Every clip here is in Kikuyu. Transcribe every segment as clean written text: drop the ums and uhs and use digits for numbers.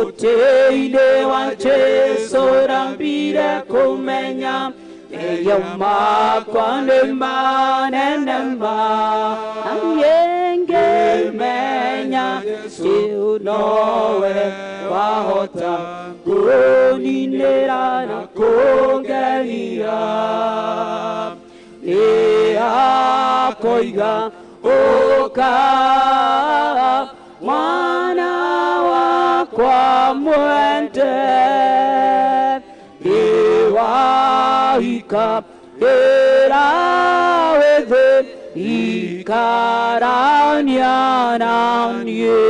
Mũtĩ-inĩ wa Jesũ ndambire kũmenya mehia makwa nĩ manene ma ngĩmenya Jesũ nowe wahota kũninĩra na kũngenia. Nĩ akoiga ũka mwana wakwa mwende, nĩwahika ĩra wĩthĩ ikarania na niĩ.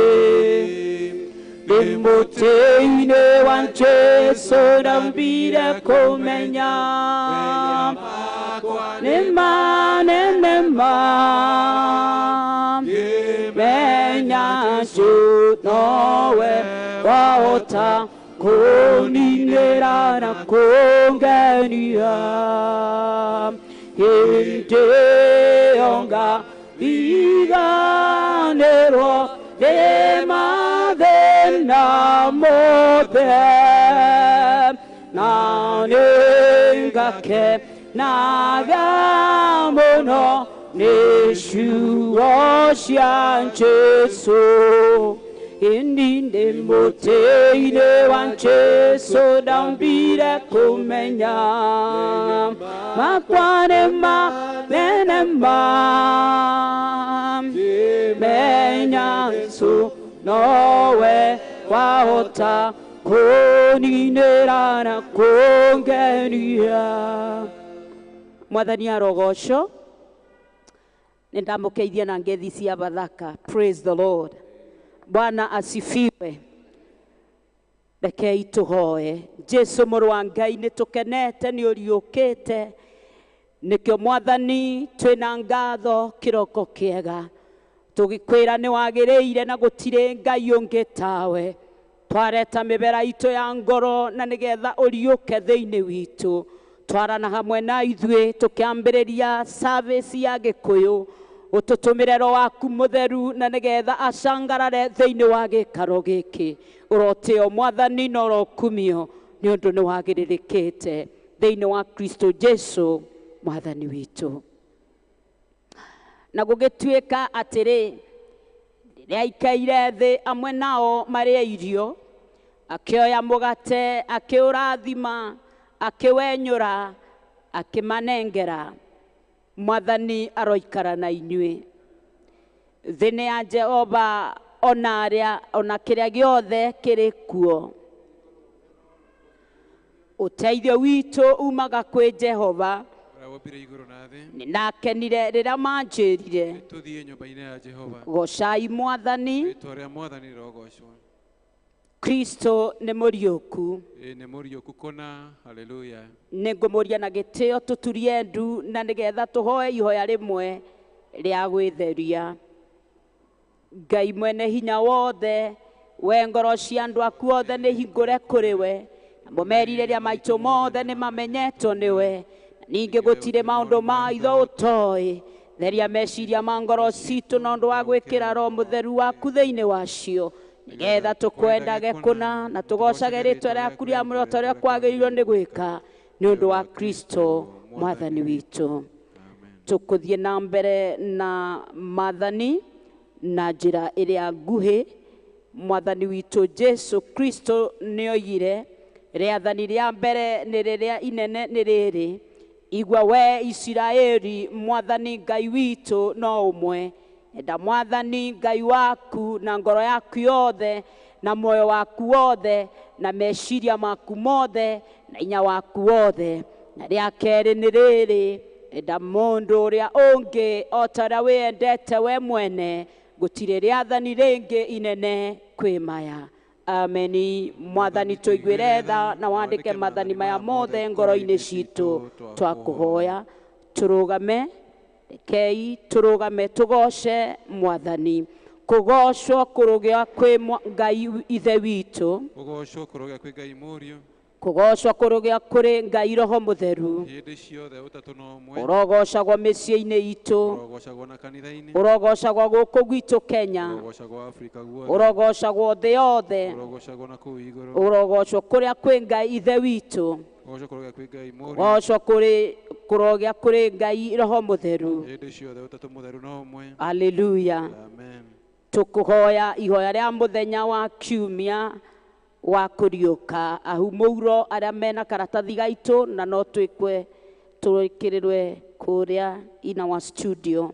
Ndĩ mũtĩ-inĩ wa Jesũ ndambire kũmenya nĩ manene ma menya Jesũ nowe wahota kũninĩra na kũngenia. Hĩndĩ ĩyo ngariganĩrwo nĩ mathĩna mothe, na nĩngakenaga mũno nĩ ciugo cia Jesũ. Ĩni ndĩ mũtĩ-inĩ wa Jesũ ndambire kũmenya makwa nĩ manene ma menya Jesũ nowe wahota kũninĩra na kũngenia. Mwathani arogocwo. Nĩ ndamũkeithia na ngethi cia Bathaka. Praise the Lord. Bwana asifiwe. Rekei tũhoe. Jesũ mũrũ wa Ngai, nĩ tũkenete nĩ ũriũkĩte, nĩkĩo Mwathani twĩna ngatho kĩroko kĩega, tũgĩkwĩra nĩ wagĩrĩire na gũtirĩ Ngai ũngĩ tawe. Twareta mĩbera itũ ya ngoro na nĩgetha ũriũke thĩinĩ witũ. Twarana hamwe na ithuĩ tũkĩambĩrĩria service ya Gĩkũyũ, ũtũtũmĩre Roho waku mũtheru na nĩgetha acangarare thĩinĩ wa gĩikaro gĩkĩ. Ũrotĩo Mwathani na ũrokumio nĩ ũndũ nĩ wagĩrĩrĩkĩte thĩinĩ wa Kristo Jesũ Mwathani witũ. Na gũgĩtuĩka atĩrĩ, rĩrĩa aikaire thĩ amwe nao marĩe irio, akĩoya mũgate, akĩũrathima, akĩwenyũra, akĩmanengera. Mwathani aroikara na inyuĩ. Thĩ nĩ ya Jehova ona arĩa ona kĩrĩa gĩothe kĩrĩ kuo. Ũteithio witũ umaga kwĩ Jehova. Ũrĩa wombire igũrũ na thĩ. Nĩ ndakenire rĩrĩa manjĩrire Tũthiĩ nyũmba-inĩ ya Jehova. Gocai Mwathani. Rĩĩtwa rĩa Mwathani rĩrogocwo. Kristo nĩ mũriũku. Ĩĩ nĩ mũriũku kũna. Haleluya. Nĩ ngũmũria na gĩtĩo tũturie ndu na nĩgetha tũhoe ihoya rĩmwe rĩa gwĩtheria. Ngai mwene hinya wothe, we ngoro cia andũ aku othe nĩ hingũre kũrĩ we, namo merirĩria maitũ mothe nĩ mamenyetwo nĩwe. Ningĩ gũtirĩ maũndũ ma itho ũtoĩ. Theria meciria ma ngoro citũ na ũndũ wa gwĩkĩra Roho Mũtheru waku thĩinĩ wacio, nĩgetha tũkwendage kũna na tũgocage rĩĩtwa rĩaku rĩamũre o ta ũrĩa kwagĩrĩirwo nĩ gwĩka, nĩ ũndũ wa Kristo Mwathani witũ. Tũkũthiĩ na mbere na maathani na njĩra ĩrĩa nguhĩ. Mwathani witũ Jesũ Kristo nĩoigire, rĩathani rĩa mbere nĩ rĩrĩa inene nĩ rĩrĩ, igua we Isiraeli, Mwathani Ngai witũ no ũmwe. Enda Mwathani Ngai waku na ngoro yaku yothe, na muoyo waku wothe, na meciria maku mothe, na hinya waku wothe. Na rĩa kerĩ nĩ rĩrĩ, enda mũndũ ũrĩa ũngĩ o ta ũrĩa wĩyendete we mwene. Gũtirĩ rĩathani rĩngĩ inene kwĩ maya. Ameni. Mwathani tũiguĩre tha na wandĩke maathani maya mothe ngoro-inĩ citũ. Twakũhoya tũrũgame, rekei tũrũgame tũgoce Mwathani. Kũgocwo kũrũgĩa kwĩ Ngai Ithe witũ, Kũgocwo kũrogĩa kwĩ Ngai Mũriũ, Kũgocwo kũrũgĩa kũrĩ Ngai Roho Mũtheru. Hĩndĩ ciothe ũtatũ no ũmwe. Ũrogocagwo mĩciĩ-inĩ itũ. Ũrogocagwo na kanitha-inĩ. Ũrogocagwo gũkũ gwitũ Kenya. Ũrogocagwo Afrika guothe. Ũrogocagwo thĩ yothe. Ũrogocagwo na kũu igũrũ. Ũrogocwo kũrĩa kwĩ Ngai Ithe witũ. Ũrogocwo kũrogĩa kwĩ Ngai Mũriũ. Ũgocwo kũrĩ kũrogĩa kũrĩ Ngai Roho Mũtheru. Hĩndĩ ciothe ũtatũ mũtheru no ũmwe. Haleluya. Amen. Tũkũhoya ihoya rĩa mũthenya wa kiumia wa kũriũka ahumũiro arĩa mena karatathi gaitũ na no twĩkwe twĩkĩrĩrwe kũrĩa in our studio.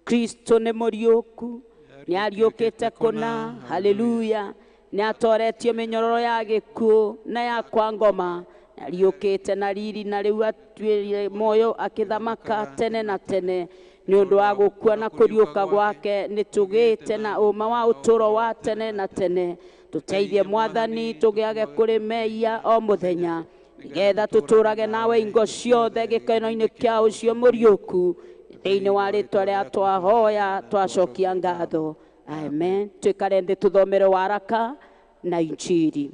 Kristo nĩ mũriũku, nĩ ariũkĩte kũna, haleluya. Nĩ atoretie mĩnyororo ya gĩkuũ na ya kwa ngoma, nĩ ariũkĩte na riri na rĩu atuĩrire muoyo akĩthamaka tene na tene. Nĩ ũndũ wa gũkua na kũriũka gwake nĩ tũgĩte na ũma wa ũtũũro wa tene na tene. Tũteithie Mwathani tũgĩage kũrĩ mehia o mũthenya, nĩgetha tũtũũrage nawe ingo ciothe gĩkeno-inĩ kĩa ũcio mũriũku. Thĩinĩ wa rĩtwa rĩa twahoya twacokia ngatho. Amen. Twĩkare thĩ tũthomere waraka na injiri.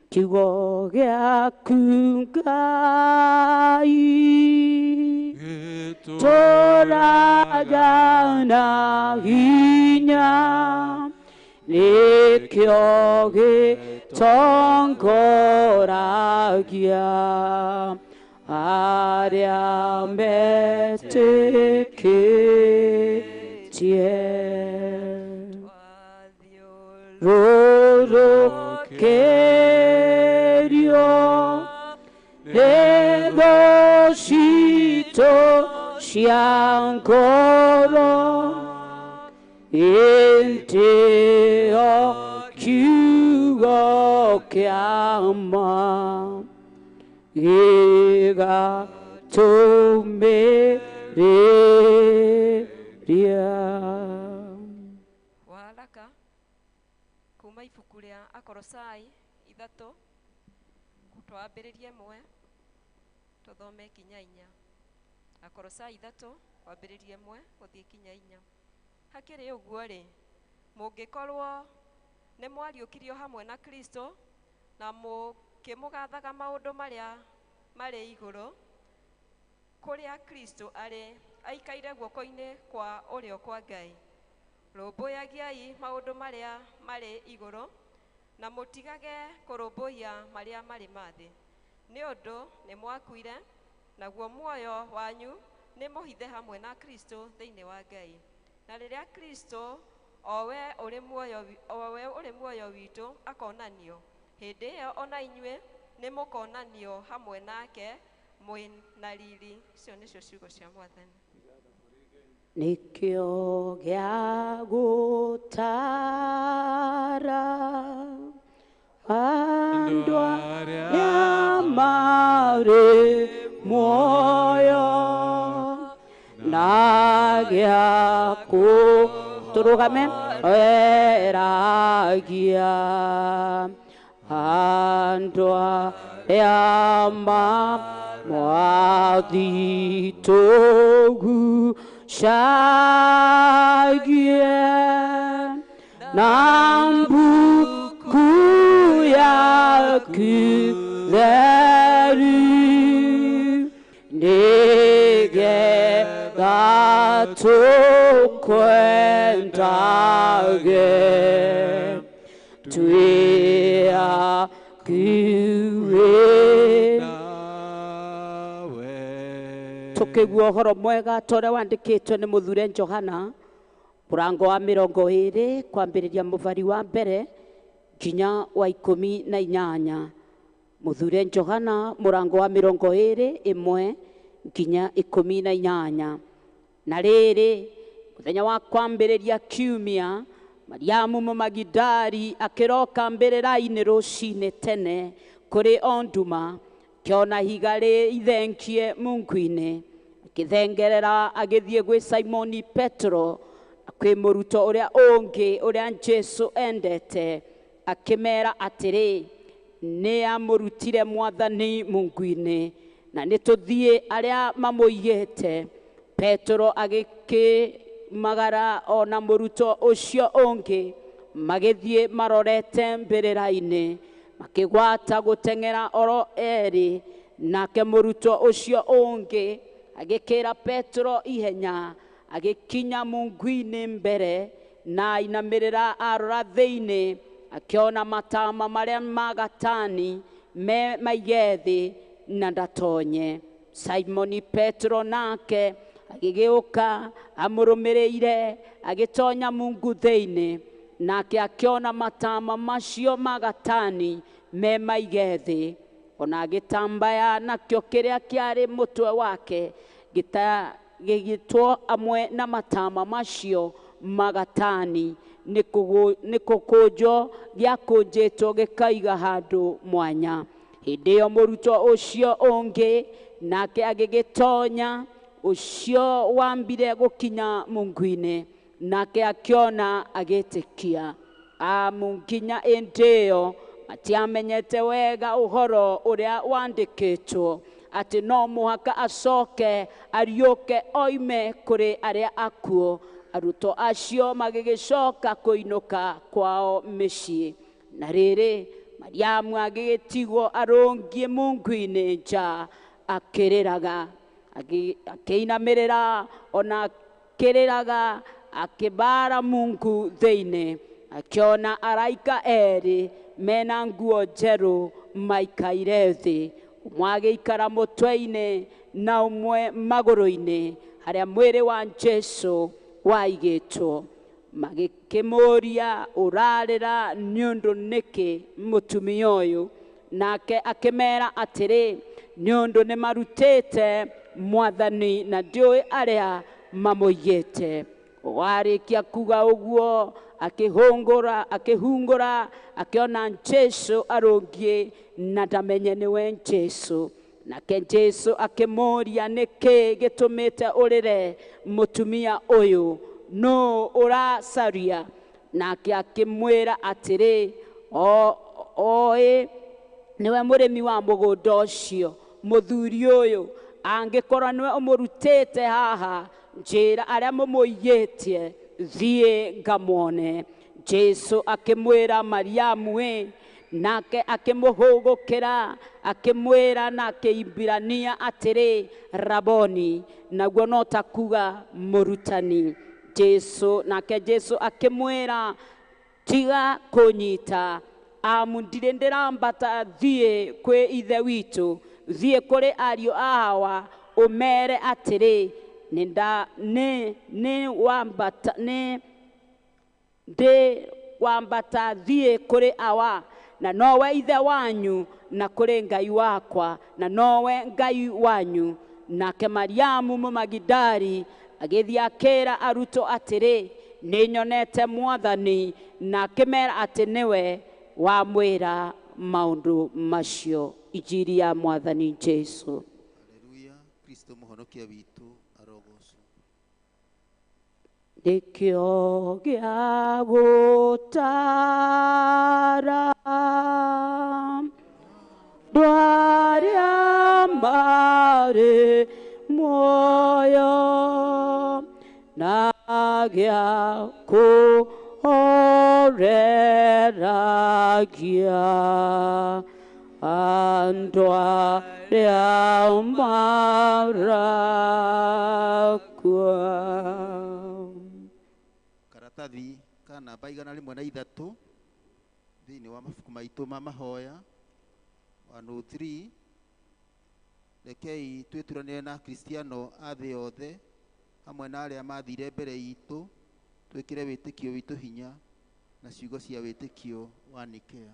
Kiugo gĩaku Ngai tũraga na hinya, nĩkĩo gĩtongoragia arĩa metĩkĩtie. Rũrũkĩrio nĩ thũ citũ cia ngoro, ĩndĩ o kiugo kĩa ma gĩgatũmĩrĩria. Waraka kuma ibuku rĩa Akorosai 3 twambĩrĩrie 1 tũthome kinya 4. Akorosai 3 kwambĩrĩrie 1 gũthiĩ kinya 4. Hakĩrĩ ũguo rĩ, mũngĩkorwo nĩ mwariũkirio hamwe na Kristo na mũkĩmũgathaga maũndũ marĩa marĩ igũrũ, kũrĩa Kristo arĩ aikaire guoko-inĩ kwa ũrĩo kwa Ngai. Rũmbũyagiai maũndũ marĩa marĩ igũrũ na mũtigage kũrũmbũiya marĩa marĩ ma thĩ, nĩ ũndũ nĩ mwakuire, naguo muoyo wanyu nĩ mũhithe hamwe na Kristo thĩinĩ wa Ngai. Na rĩrĩa Kristo o we ũrĩ muoyo witũ akonanio, hĩndĩ ĩyo ona inyuĩ nĩ mũkonanio hamwe nake mwĩ na riri. Icio nĩcio ciugo cia Mwathani. Nĩkĩo gĩa gũtara andũ arĩa marĩ muoyo na gĩa kũtũrũgame weragia andũ arĩa mamwathi tũgucagie na mbuku yaku theru, nĩgetha tũkwendage twĩ akuĩ. Tũkĩigua ũhoro mwega ta ũrĩa wandĩkĩtwo nĩ mũthure Johana mũrango wa 20 kwambĩrĩria mũbari wa mbere nginya wa 18. Mũthure Johana mũrango wa 21 nginya 18. Na rĩrĩ, mũthenya wa kwambĩrĩria kiumia, Mariamu Mũmagidali akĩroka mbĩrĩra-inĩ rũcinĩ tene kũrĩ o nduma, akĩona ihiga rĩithengie mungu-inĩ. Akĩthengerera agĩthiĩ gwĩ Simoni Petero na kwĩ mũrutwo ũrĩa ũngĩ ũrĩa Jesũ endete, akĩmera atĩrĩ, nĩ amũrutire Mwathani mungu-inĩ, na nĩ tũthiĩ arĩa mamũigĩte. Petero agĩkĩmagara ona mũrutwo ũcio ũngĩ, magĩthiĩ marorete mbĩrĩra-inĩ. Makĩgwata gũteng'era oro erĩ, nake mũrutwo ũcio ũngĩ agĩkĩra Petero ihenya, agĩkinya mungu-inĩ mbere, na ainamĩrĩra arora thĩinĩ, akĩona matama marĩa ma gatani me maige thĩ na ndatonye. Simoni Petero nake agĩgĩũka amũrũmĩrĩire, agĩtonya mungu thĩinĩ, nake akĩona matama macio ma gatani me maige thĩ, ona gĩtambaya nakĩo kĩrĩa kĩarĩ mũtwe wake gĩgĩtwo amwe na matama macio ma gatani, nĩ gũkũnjwo gĩakũnjĩtwo gĩkaiga handũ mwanya. Hĩndĩ ĩyo mũrutwo ũcio ũngĩ nake agĩgĩtonya, ũcio wambire gũkinya mungu-inĩ, nake akĩona agĩtĩkia. Amu nginya hĩndĩ ĩyo matiamenyete wega ũhoro ũrĩa wandĩkĩtwo, atĩ no mũhaka acoke ariũke oime kũrĩ arĩa akuũ. Arutwo acio magĩgĩcoka kũinũka kwao mĩciĩ. Na rĩrĩ, Mariamu agĩgĩtigwo arũngiĩ mungu-inĩ nja akĩrĩraga, akĩinamĩrĩra ona akĩrĩraga, akĩbara mungu thĩinĩ, akĩona araika erĩ mena nguo njerũ maikaire thĩ, ũmwe agĩikara mũtwe-inĩ na ũmwe magũrũ-inĩ, harĩa mwĩrĩ wa Jesũ waigĩtwo. Magĩkĩmũũria, ũrarĩra nĩ ũndũ nĩkĩ mũtumia ũyũ? Nake akĩmera atĩrĩ, nĩ ũndũ nĩmarutĩte Mwathani na ndiũĩ arĩa mamũigĩte. Warĩkia kuga ũguo, akĩhungũra, akĩona Jesũ arũngiĩ na ndamenye nĩwe Jesũ. Nake Jesũ akĩmũũria, nĩkĩ gĩtũmĩte ũrĩre mũtumia ũyũ? Nũũ ũracaria? Nake akĩmwĩra atĩrĩ, oĩ nĩwe mũrĩmi wa mũgũnda ũcio, mũthuri ũyũ, angĩkorwo nĩwe ũmũrutĩte haha, njĩra arĩa mũmũigĩtie, thiĩ ngamuone. Jesũ akĩmwĩra, Mariamu ĩ. Nake akĩmũhũgũkĩra, akĩmwĩra na akĩimbirania atĩrĩ, Raboni, naguo no ta kuga mũrutani. Jesũ nake Jesũ akĩmwĩra, tiga kũnyita, amu ndirĩ ndĩrambata thiĩ kwĩ ithe witũ, thiĩ kũrĩ ariũ a Hawa ũmere atĩrĩ, ndĩ wambata thiĩ kũrĩ Awa, na nowe ithe wanyu, na kũrĩ Ngai wakwa, na nowe Ngai wanyu. Nake Mariamu Mũmagidali agĩthiĩ akĩra arutwo atĩrĩ, nĩnyonete Mwathani, na akĩmera atĩ nĩwe wamwĩra maũndũ macio. Injiri ya Mwathani Jesũ. Haleluya, Kristo mũhonokia witũ arogocwo. Nĩkĩo gĩa gũtara andũ arĩa marĩ muoyo, na gĩa kũhoreragia andũ arĩa marakua. Karatathi ka namba 103 thĩinĩ wa mabuku maitũ ma mahoya 103. Rekei twĩturanĩre na Akristiano a thĩ yothe hamwe na arĩa mathire mbere itũ, twĩkĩre wĩtĩkio witũ hinya na ciugo cia wĩtĩkio wa Nikea.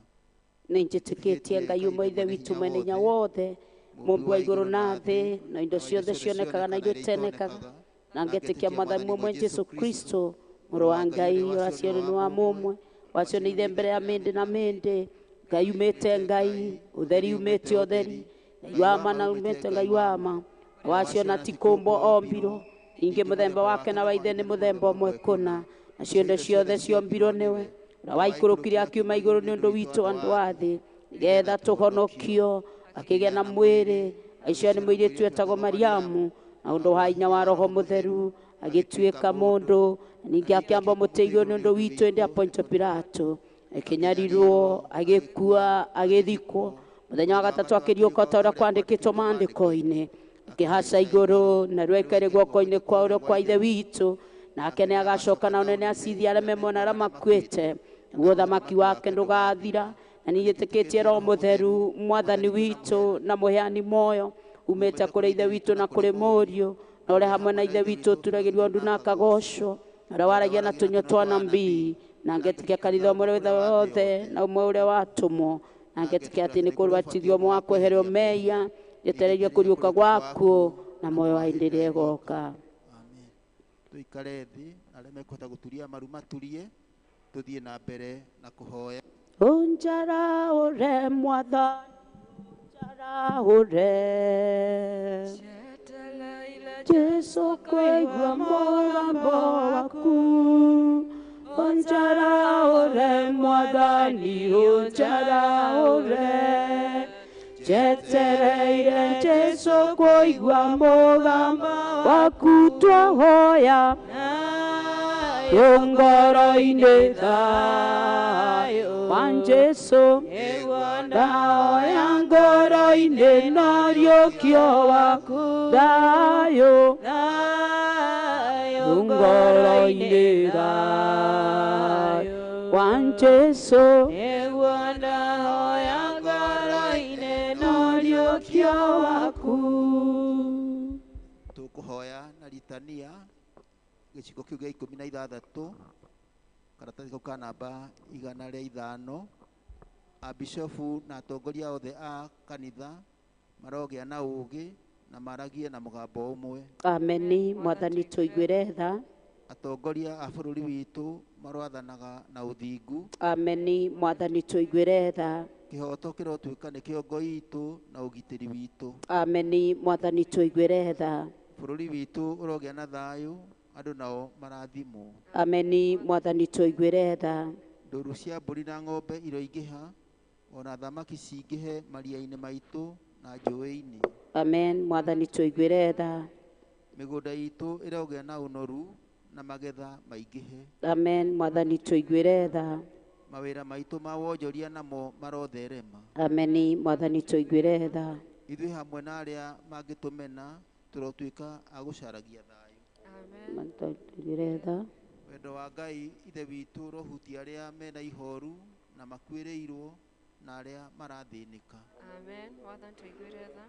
Nĩnjĩtĩkĩtie Ngai ũmwe Ithe witũ mwene hinya wothe, mũmbi wa igũrũ na thĩ, na indo ciothe cionekaga na iria itonekaga, na ngetĩkia Mwathani ũmwe Jesũ Kristo, mũrũ wa Ngai, ũraciarwo nĩ wa mũmwe, wacio nĩ ithe mbere ya mĩndĩ na mĩndĩ, Ngai umĩte Ngai, ũtheri umĩte ũtheri, Ngai wa ma na umĩte Ngai wa ma, wacio na ti kũmbwo ombirwo, ningĩ mũthemba wake na wa ithe nĩ mũthemba ũmwe kũna, nacio indo ciothe ciombirwo nĩwe, ũrĩa waikũrũkire akiuma igũrũ nĩ ũndũ witũ andũ a thĩ, nĩgetha tũhonokio, akĩgĩa na mwĩrĩ, aicio nĩ mũirĩtu etagwo Mariamu, na ũndũ wa hinya wa Roho Mũtheru, agĩtuĩka mũndũ, na ningĩ akĩamba mũtĩ igũrũ nĩ ũndũ witũ hĩndĩ ya Pontio Pilato, Akĩnyarirwo, agĩkua, agĩthikwo. Mũthenya wa gatatũ akĩriũka ta ũrĩa kwandĩkĩtwo maandĩko-inĩ. Akĩhaca igũrũ na rĩu aikare guoko-inĩ kwa ũrĩo kwa Ithe witũ. Nake nĩ agacoka na ũnene acithie arĩa me muoyo na arĩa makuĩte. Naguo ũthamaki wake ndũgathira. Na nĩnjĩtĩkĩtie Roho Mũtheru, Mwathani witũ na mũheani muoyo, umĩte kũrĩ Ithe witũ na kũrĩ Mũriũ, na ũrĩa hamwe na Ithe witũ ũturagĩrio ndu na akagocwo, na ũrĩa waragia na tũnyua twa nabii, na ngetĩkia kanitha ũmwe ũrĩa wothe na ũmwe ũrĩa watũmwo, na ngetĩkia atĩ nĩ kũbatithio ũmwe wa kweherio mehia, njetereirie kũriũka gwakuo na muoyo wa hĩndĩ ĩrĩa ĩgoka. Amen. Tũikare thĩ, arĩa mekũhota gũturia maru maturie, tũthiĩ na mbere na kũhoya. Ũnjaraũre Mwathani, ũnjaraũre. Jesu kũigua mũgambo waku. Ũnjaraũre Mwathani, ũnjaraũre. Njetereire Jesu kũigua mũgambo waku twahoya. Ngoro-inĩ thayũ wa Jesu, ndahoya ngoro-inĩ na riũkio waku thayũ, ngoro-inĩ thayũ wa Jesu, ndahoya ngoro-inĩ na riũkio waku. Tũkũhoya na litania gĩciko kĩu gĩa 16, karatathi kau ka namba 105. Abishofu na atongoria othe a kanitha marogĩa na ũũgĩ na maragie na mũgambo ũmwe. Ameni. Mwathani tũiguĩre tha. Atongoria a bũrũri witũ maroathanaga na ũthingu. Ameni. Mwathani tũiguĩre tha. Kĩhoto kĩrotuĩka nĩkĩo ngo itũ na ũgitĩri witũ. Ameni. Mwathani tũiguĩre tha. Bũrũri witũ ũrogĩa na thayũ, andũ nao marathimwo. Ameni. Mwathani tũiguĩre tha. Ndũru cia mbũri na ng'ombe iroingĩha, ona thamaki cingĩhe maria-inĩ maitũ na njũĩ-inĩ. Amen. Mwathani tũiguĩre tha. Mĩgũnda itũ ĩrogĩa na ũnoru na magetha maingĩhe. Amen. Mwathani tũiguĩre tha. Mawĩra maitũ ma wonjoria namo marotherema. Ameni. Mwathani tũiguĩre tha. Ithuĩ hamwe na arĩa mangĩtũmena tũrotuĩka a gũcaragia thayũ. Amen. Mwathani tũiguĩre tha. Wendo wa Ngai Ithe witũ ũrohutia arĩa mena ihoru na makuĩrĩirwo na arĩa marathĩnĩka. Amen. Mwathani tũiguĩre tha.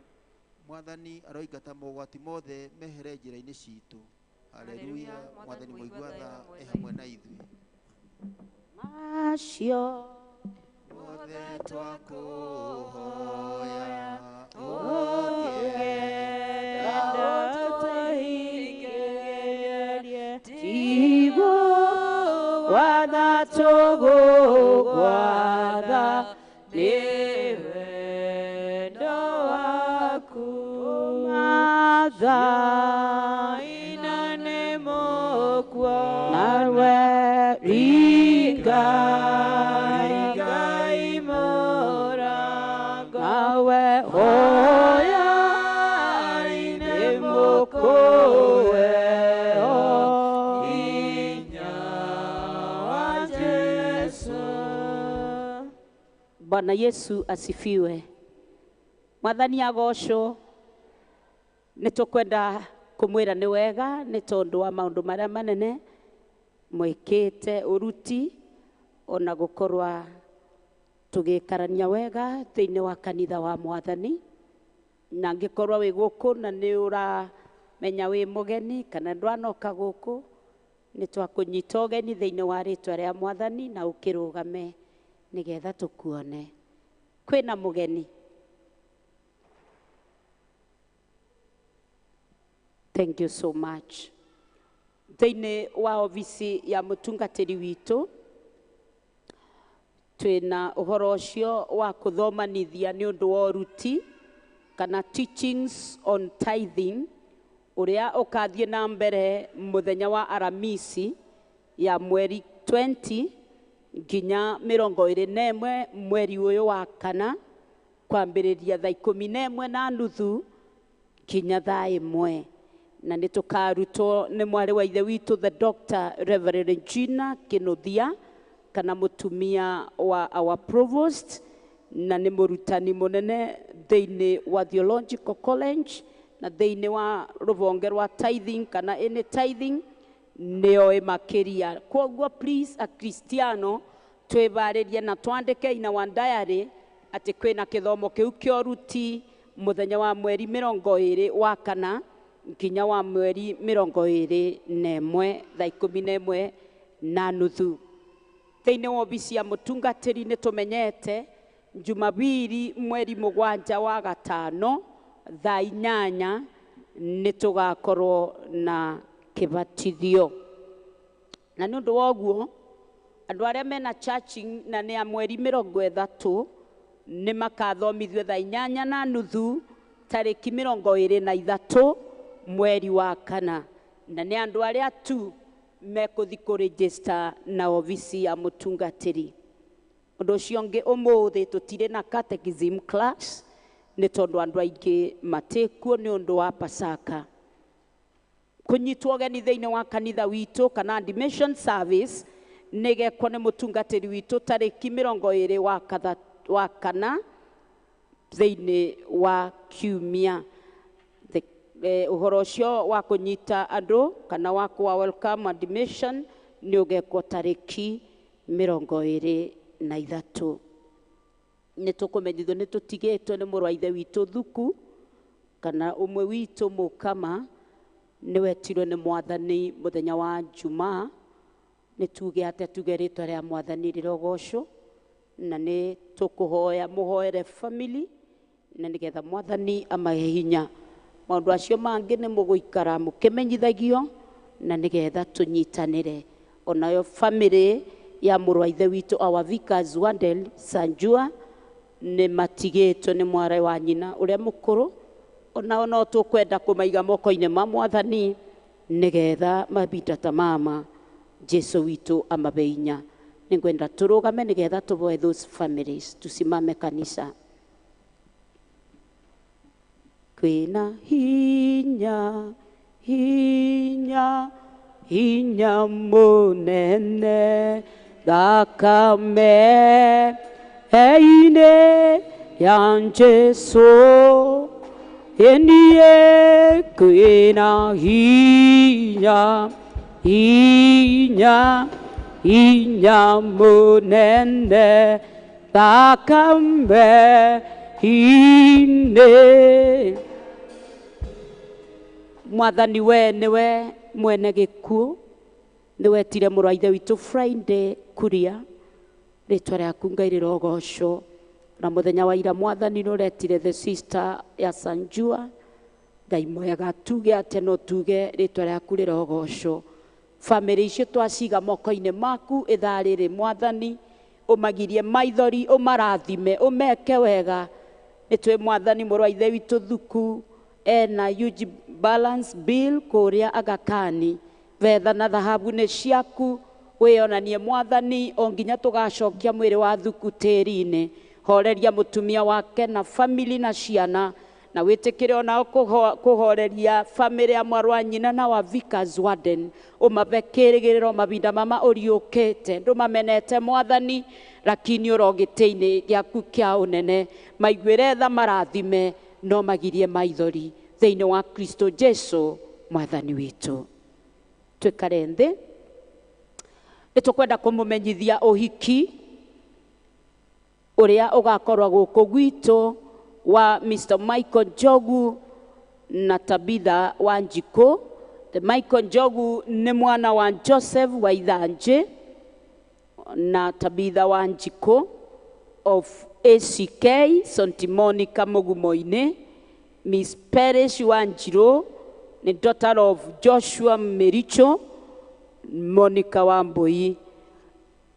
Mwathani aroingata mogwati mothe mehere njĩra-inĩ citũ. Haleluya. Mwathani mũigua tha e hamwe na ithuĩ. Macio Mothe twakũhoya ũngĩenda tũhingĩrie, tiguo gwatha tũgũgwatha nĩ wendo waku. Matha nawe ringa nawe hoya nĩ mũkũwe Bwana Yesu asifiwe. Mwathani agocwo. Nĩ tũkwenda kũmwĩra nĩ wega nĩ tondũ wa maũndũ marĩa manene mwĩkĩte ũruti ona gũkorwa tũgĩkarania wega thĩinĩ wa kanitha wa Mwathani. Na angĩkorwo wĩ gũkũ na nĩ ũramenya wĩ mũgeni kana ndwanoka gũkũ, nĩ twakũnyita ũgeni thĩinĩ wa rĩtwa rĩa Mwathani na ũkĩrũgame nĩgetha tũkuone. Kwĩna mũgeni. Thank you so much. Thĩinĩ wa obici ya mũtungatĩri witũ twĩna ũhoro ũcio wa kũthomanithia nĩ ũndũ wa ũruti kana teachings on tithing ũrĩa ũkathiĩ na mbere mũthenya wa Aramisi ya mweri 20 nginya 21 mweri ũyũ wa kana, kwambĩrĩria thaa 11:30 nginya thaa 1. Na nĩ tũkarutwo nĩ mwarĩ wa ithe witũ the Dr. Reverend Gina Kinuthia kana mũtumia wa our provost, na nĩ mũrutani mũnene thĩinĩ wa Theological College na thĩinĩ wa rũhonge rwa tithing kana any tithing nĩoĩ makĩria. Kwoguo please akristiano twĩbarĩrie na twandĩke in our diary atĩ kwĩna kĩthomo kĩu kĩa ũruti mũthenya wa mweri 21 wa kana nginya wa mweri 21 thaa 11:30. Thĩinĩ wa obici ya mũtungatĩri nĩ tũmenyete Jumapili mweri 7 wa gatano thaa 8 nĩ tũgakorwo na kĩbatithio. Na nĩ ũndũ wa ũguo andũ arĩa mena churching na nĩ a mweri 30 nĩ makathomithio thaa 8:30 tarĩki 23 mweri wa kana, na nĩ andũ arĩa tu mekũthi kũregister na obici ya mũtungatĩri. Ũndũ ũcio ũngĩ ũmũthĩ tũtirĩ na catechism class nĩ tondũ andũ aingĩ matĩkuo nĩ ũndũ wa Pasaka. Kũnyitwo ũgeni thĩinĩ wa kanitha witũ kana admission service nĩ gekwo nĩ mũtungatĩri witũ tarĩki 20 wa kana thĩinĩ wa kiumia. Ũhoro ũcio wa kũnyita andũ kana wa kũwa welcome admission nĩ ũgekwo tarĩki 23. Nĩ tũkũmenyithio nĩ tũtigĩtwo nĩ mũrũ wa ithe witũ Thuku kana ũmwe witũ Mũkama nĩ wetirwo nĩ mwathani mũthenya wa Jumaa. Nĩ tuge atĩa? Tuge rĩtwa rĩa mwathani rĩrogocwo, na nĩ tũkũhoya mũhoere family na nĩgetha mwathani amahe hinya. Maũndũ acio mangĩ nĩ mũgũikara mũkĩmenyithagio na nĩgetha tũnyitanĩre. Onayo family ya mũrũ wa ithe witũ our vicars Wandel Sanjua nĩ matigĩtwo nĩ mwarĩ wa nyina ũrĩa mũkũrũ, onao no tũkwenda kũmaiga moko-inĩ ma mwathani nĩgetha mabinda ta mama Jesu witũ amabe hinya. Nĩngwenda tũrũgame nĩgetha tũboe those families. Tusimame kanisa. Kwĩna hinya hinya hinya mũnene thakame eine ya Jesu enie kwĩna hinya hinya hinya mũnene thakame ine. Mwathani we nĩwe mwene gĩkuũ, nĩwetire mũrũ wa ithe witũ Friday Kuria, rĩtwa rĩaku Ngai rĩrogocwo. Na mũthenya wa ira mwathani nĩũretire the sister ya Sanjua, Ngai mwega tuge atĩa no tuge rĩtwa rĩaku rĩrogocwo. Family icio twaciga moko-inĩ maku ithaa rĩrĩ mwathani, ũmagirie maithori, ũmarathime, ũmeke wega. Nĩ twĩ mwathani mũrũ wa ithe witũ Thuku ena huge balance bill kũrĩa Aga Khan, betha na thahabu nĩ ciaku, wĩonanie mwathani o nginya tũgacokia mwĩrĩ wa Thuku tĩri-inĩ. Horeria mũtumia wake na family na ciana, na wĩtĩkĩre onao kũhoreria family ya mwarĩ wa nyina na wa vicars warden, ũmabe kĩrĩgĩrĩro mabinda mama ũriũkĩte, ndũmamenete mwathani, lakini ũro gĩtĩ-inĩ gĩaku kĩa ũnene. Maiguĩre tha marathime no magirie maithori thĩinĩ wa Kristo Jesu mwathani witũ. Twĩkare nthĩ. Nĩ tũkwenda kũmũmenyithia ũhiki ũrĩa ũgakorwo gũkũ gwitũ wa Mr. Michael Njogu na Tabitha Wanjikũ. The Michael Njogu nĩ mwana wa Joseph wa Ithanjĩ na Tabitha Wanjikũ of ACK St. Monica Mugumo-inĩ. Miss Perish Wanjiru ni daughter of Joshua Mericho Monica Wambui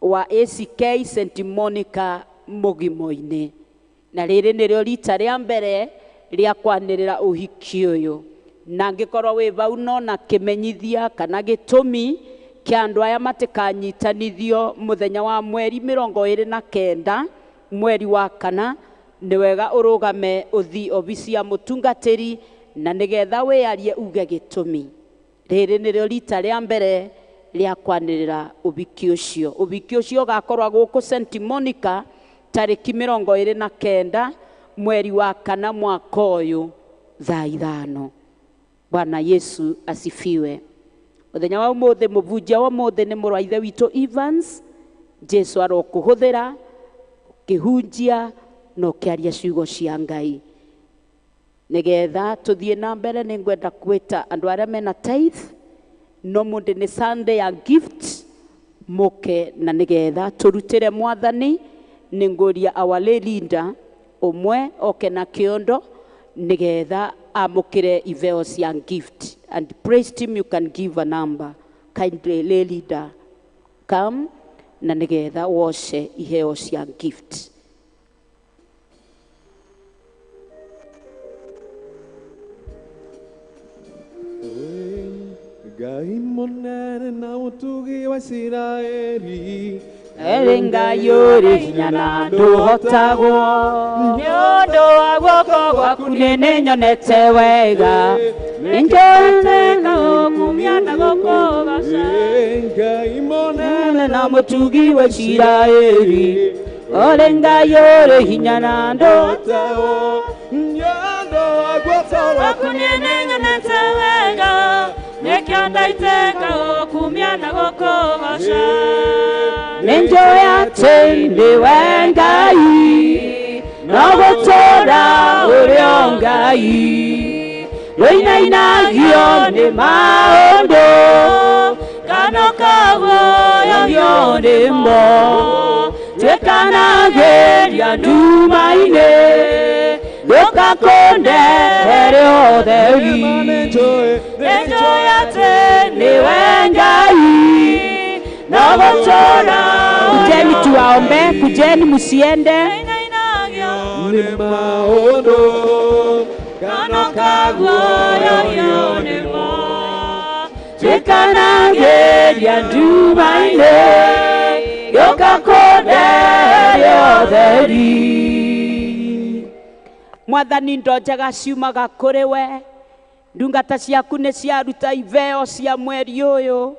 wa ACK St. Monica Mugimo-inĩ. Na rĩrĩ nĩrĩo rita rĩa mbere rĩa kwanĩrĩra ũhiki ũyũ, na angĩkorwo wĩ vau no na kĩmenyithia kana gĩtũmi kĩa andũ aya matikanyitanithio mũthenya wa mweri 29 mweri wa kana, nĩ wega ũrũgame ũthi obici ya mũtungatĩri na nĩgetha wĩarie uge gĩtũmi. Rĩrĩ nĩrĩo rita rĩa mbere rĩa kwanĩrĩra ũhiki ũcio. Ũhiki ũcio ũgakorwo gũkũ St Monica tarĩki 29 mweri wa 4 mwaka ũyũ thaa 5. Bwana Yesu asifiwe. Mũthenya wa ũmũthĩ mũbunjia wa ũmũthĩ nĩ mũrũ wa ithe witũ Evans. Jesu arokũhũthĩra ũkĩhunjia na ũkĩaria ciugo cia Ngai. Nĩgetha tũthiĩ na mbere nĩ ngwenda gwĩta andũ arĩa mena tithe, no mũndĩ nĩ Sunday ya gift mũke, na nĩgetha tũrutĩre mwathani. Nĩ ngũria our lay leader ũmwe oke na kĩondo nĩgetha amũkĩre iheo cia gift. And praise team, you can give a number. Kindly lay leader come na nĩgetha woce iheo cia gift. Ngai mũnene na ũtugi wa Isiraeli, Ere Ngai ũrĩ hinya na ndũhotagwo, nĩ ũndũ wa guoko gwaku nĩ nyonete wega, nĩ kumia na gũkũgoca. Ngai mũnene na mũtugi wa Isiraeli, ũrĩ Ngai ũrĩ hinya na ndũhotagwo, nĩ ũndũ wa guoko gwaku nĩ nyonete wega, nĩkĩo ndaitĩka gũkumia na gũkũgoca. Nĩ njũĩ atĩ nĩwe Ngai, no gũtũũra ũrĩ o Ngai, rũinainagio nĩ maũndũ kana ũkaguoyohio nĩmo, tuĩkanagĩria nduma-inĩ, ndũkakũndehere ũtheri. Nĩ njũĩ atĩ nĩwe Ngai, no gũtũũra. Kujeni tuwaombe, kujeni musiende. Nĩ maũndũ kana ũkaguoyohio nĩmo, tuĩkanagĩria nduma-inĩ, gĩũkakũndehere ũtheri. Mwathani, indo njega ciumaga kũrĩ we, ndungata ciaku nĩ ciaruta iveo cia mweri ũyũ,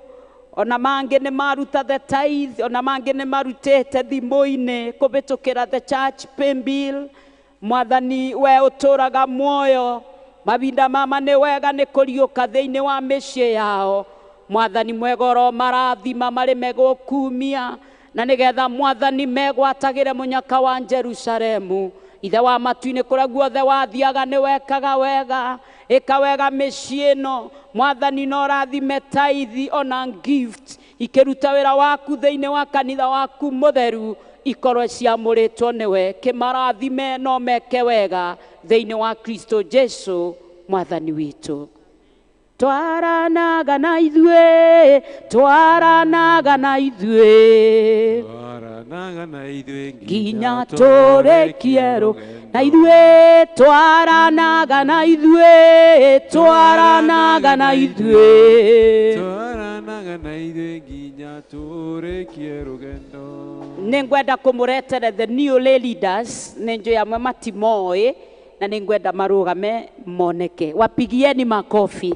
ona mangĩ nĩ maruta the tithe, ona mangĩ nĩ marutĩte thimũ-inĩ kũhĩtũkĩra the church pay bill. Mwathani, we ũtũũraga muoyo, mahinda mama nĩ wega nĩ kũriũka thĩinĩ wa mĩciĩ yao. Mwathani mwega oro marathima marĩ megũkumia, na nĩgetha mwathani megwatagĩre mũnyaka wa Jerusalemu. Ithe wa matu-inĩ kũrĩa guothe wathiaga nĩ wekaga wega, ĩka wega mĩciĩ ĩno. Mwathani no ũrathime tithe ona gift ikĩruta wĩra waku thĩinĩ wa kanitha waku mũtheru, ikorwo ciamũrĩtwo nĩwe. Kĩmarathime no meke wega thĩinĩ wa Kristo Jesu mwathani witũ. Twaranaga na ithuĩ, twaranaga na ithuĩ, Twaranaga na ithuĩ nginya tũrĩkie na ithuĩ, twaranaga na ithuĩ, twaranaga na ithuĩ, twaranaga na ithuĩ nginya tũrĩkie rũgendo. Nĩ ngwenda kũmũretere the new lay leaders, nĩ njũĩ amwe matimoĩ, na nĩ ngwenda marũgame moneke. Wapigieni makofi.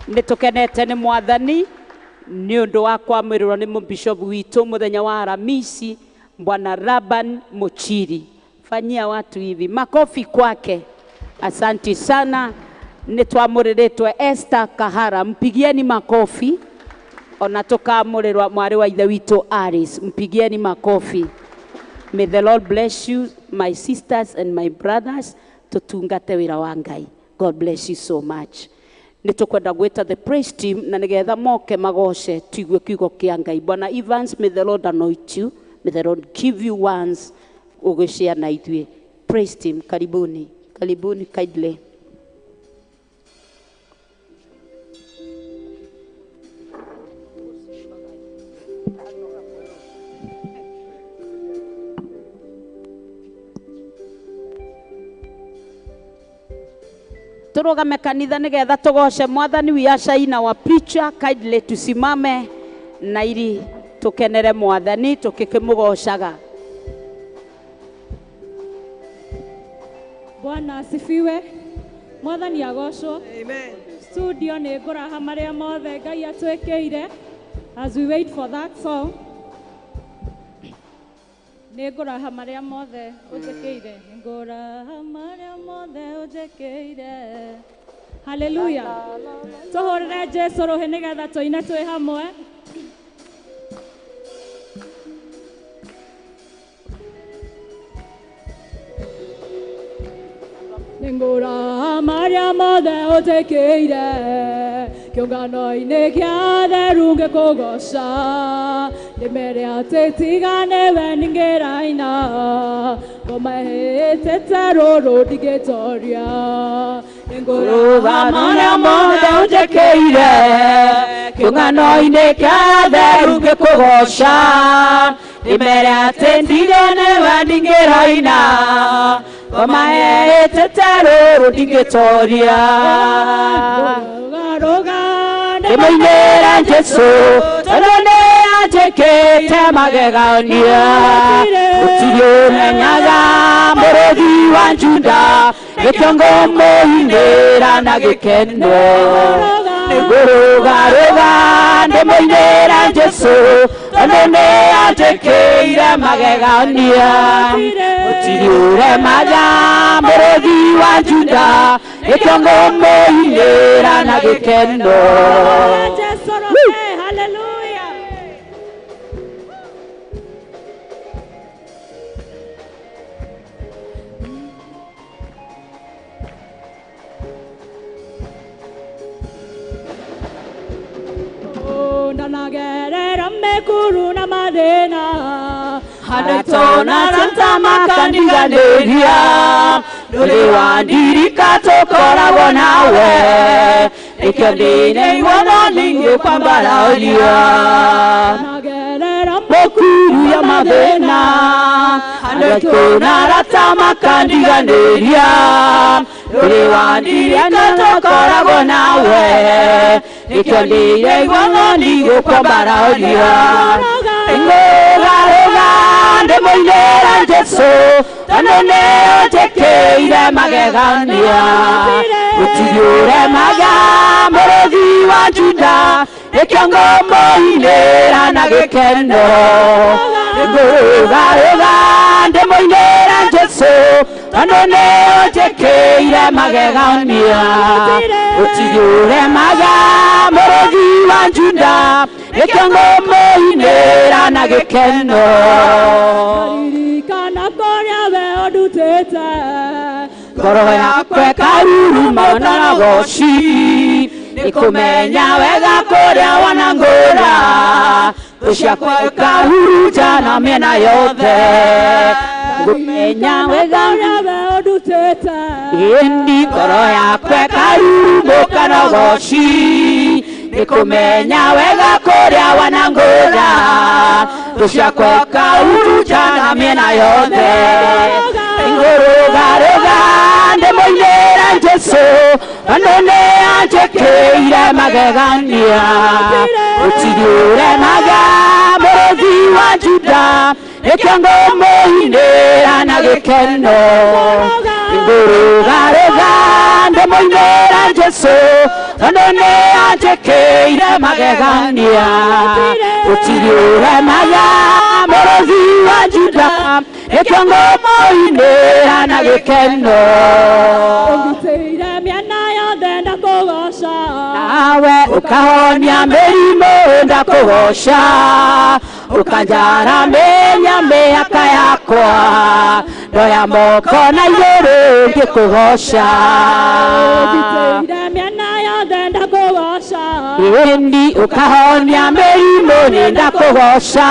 Nĩ tũkenete nĩ mwathani nĩ ũndũ wa kwamũrĩrwo nĩ mũbishop witũ mũthenya wa Aramisi, Bwana Laban Muchiri. Fanyia watu hivi makofi kwake. Asanti sana. Nĩ twamũrĩrĩtwe Esther Kahara, mpigieni makofi. Ona tũkamũrĩrwa mwarĩ wa ithe witũ Aris, mpigieni makofi. May the Lord bless you, my sisters and my brothers, tutungate wĩra wa Ngai. God bless you so much. Nĩ tũkwenda gwĩta the praise team na nĩgetha moke magoce tuigue kiugo kĩa Ngai. Bwana Evans, may the Lord anoint you, may the Lord give you once ũgĩshare na ithuĩ. Praise team, karibuni, karibuni kindly. Turugame kanitha nigetha tugoce mwathani. We usher in our preacher, kindly tusimame na ili tukenere mwathani tukikimugocaga. Bwana asifiwe. Mwathani agocwo. Amen. Studio nĩ ngũraha marĩa mothe Ngai atwĩkĩire. As we wait for that song, nĩ ngũraha marĩa mothe ũnjĩkĩire. Nĩ ngũraha marĩa mothe ũnjĩkĩire. Hallelujah. Tũhũrĩre Jesu rũhĩ nĩgetha tũine twĩ hamwe. Nĩngũraha marĩa mothe ũnjĩkĩire, kĩũngano-inĩ kĩa atheru ngĩkũgooca. Ndĩmere atĩ tiga nĩwe ningĩraina, ngoma ĩhĩtĩte rũrũ ndingĩtoria. Nĩngũraha marĩa mothe ũnjĩkĩire, kĩũngano-inĩ kĩa atheru ngĩkũgooca. Ndĩmere atĩ tiga nĩwe ndingĩraina, ngoma ĩhĩtĩte rũrũ ndingĩtoria. Ndĩmũinĩre Jesũ tondũ nĩ anjĩkĩte magegania. Gũtirĩ ũmenyaga mũrũthi wa Juda, nĩkĩo ngũmũinĩra na gĩkeno. Nĩngũrũgarũga ndĩmũinĩre Jesũ tondũ nĩ anjĩkĩire magegania. Gũtirĩ ũremaga mũrũthi wa Juda, nĩkĩo ngũmũinĩra na gĩkeno. Hallelujah. Ndanagerera mĩkuru na mathĩna, Haratona rata makandiganĩria, ndũrĩ wandirika tũkoragwo nawe, nĩkĩo ndĩnaigua ningĩkwambararia. Ndanagerera Mũkuru ya mathĩna, haratona rata makandiganĩria, ndũrĩ wandirika tũkoragwo nawe, nĩkĩo ndĩnaigua ningĩkwambararia. Ngũgarũga ndĩmũinĩre Jesũ tondũ nĩ ũnjĩkĩire magegania. Gũtirĩ ũremaga mũrũthi wa Juda, nĩkĩo ngũmũinĩra na gĩkeno. Ngũgarũga ndĩmũinĩre Jesũ tondũ nĩ ũnjĩkĩire magegania. Gũtirĩ ũremaga mũrũthi wa Juda, nĩkĩo ngũmũinĩra na gĩkeno. Ndaririikana kũrĩa we ũndutĩte, Ngoro yakwa ĩkaruruma na goci, nĩkũmenya wega kũrĩa wanangũra. Thũ ciakwa ikahurunja na mĩena yothe, ngũmenya wega kũrĩa we ũndutĩte, ĩndi ngoro yakwa ĩkarurumũka na goci, nĩkũmenya wega kũrĩa wanangũra. Thũ ciakwa ikahurunja na mĩena yothe, ngũrũgarũga ndĩmũinĩre Jesũ tondũ nĩ anjĩkĩire magegania. Gũtirĩ ũremaga mũrũthi wa Juda, nĩkĩo ngũmũinĩra na gĩkeno. Ngũrũgarũga ndĩmũinĩre Jesũ tondũ nĩ anjĩkĩire magegania. Gũtirĩ ũremaga mũrũthi wa Juda, nĩkĩo ngũmũinĩra na gĩkeno. Ũngitĩire mĩena yothe ndakũgooca, Nawe ũkahonia mĩrimũ ndakũgooca, ũkanjaramĩria mĩaka yakwa, ndoya moko na igũrũ ngĩkũgooca. Ũngitĩire mĩena yothe ndakũgooca, Ĩndi ũkahonia mĩrimũ nĩ ndakũgooca,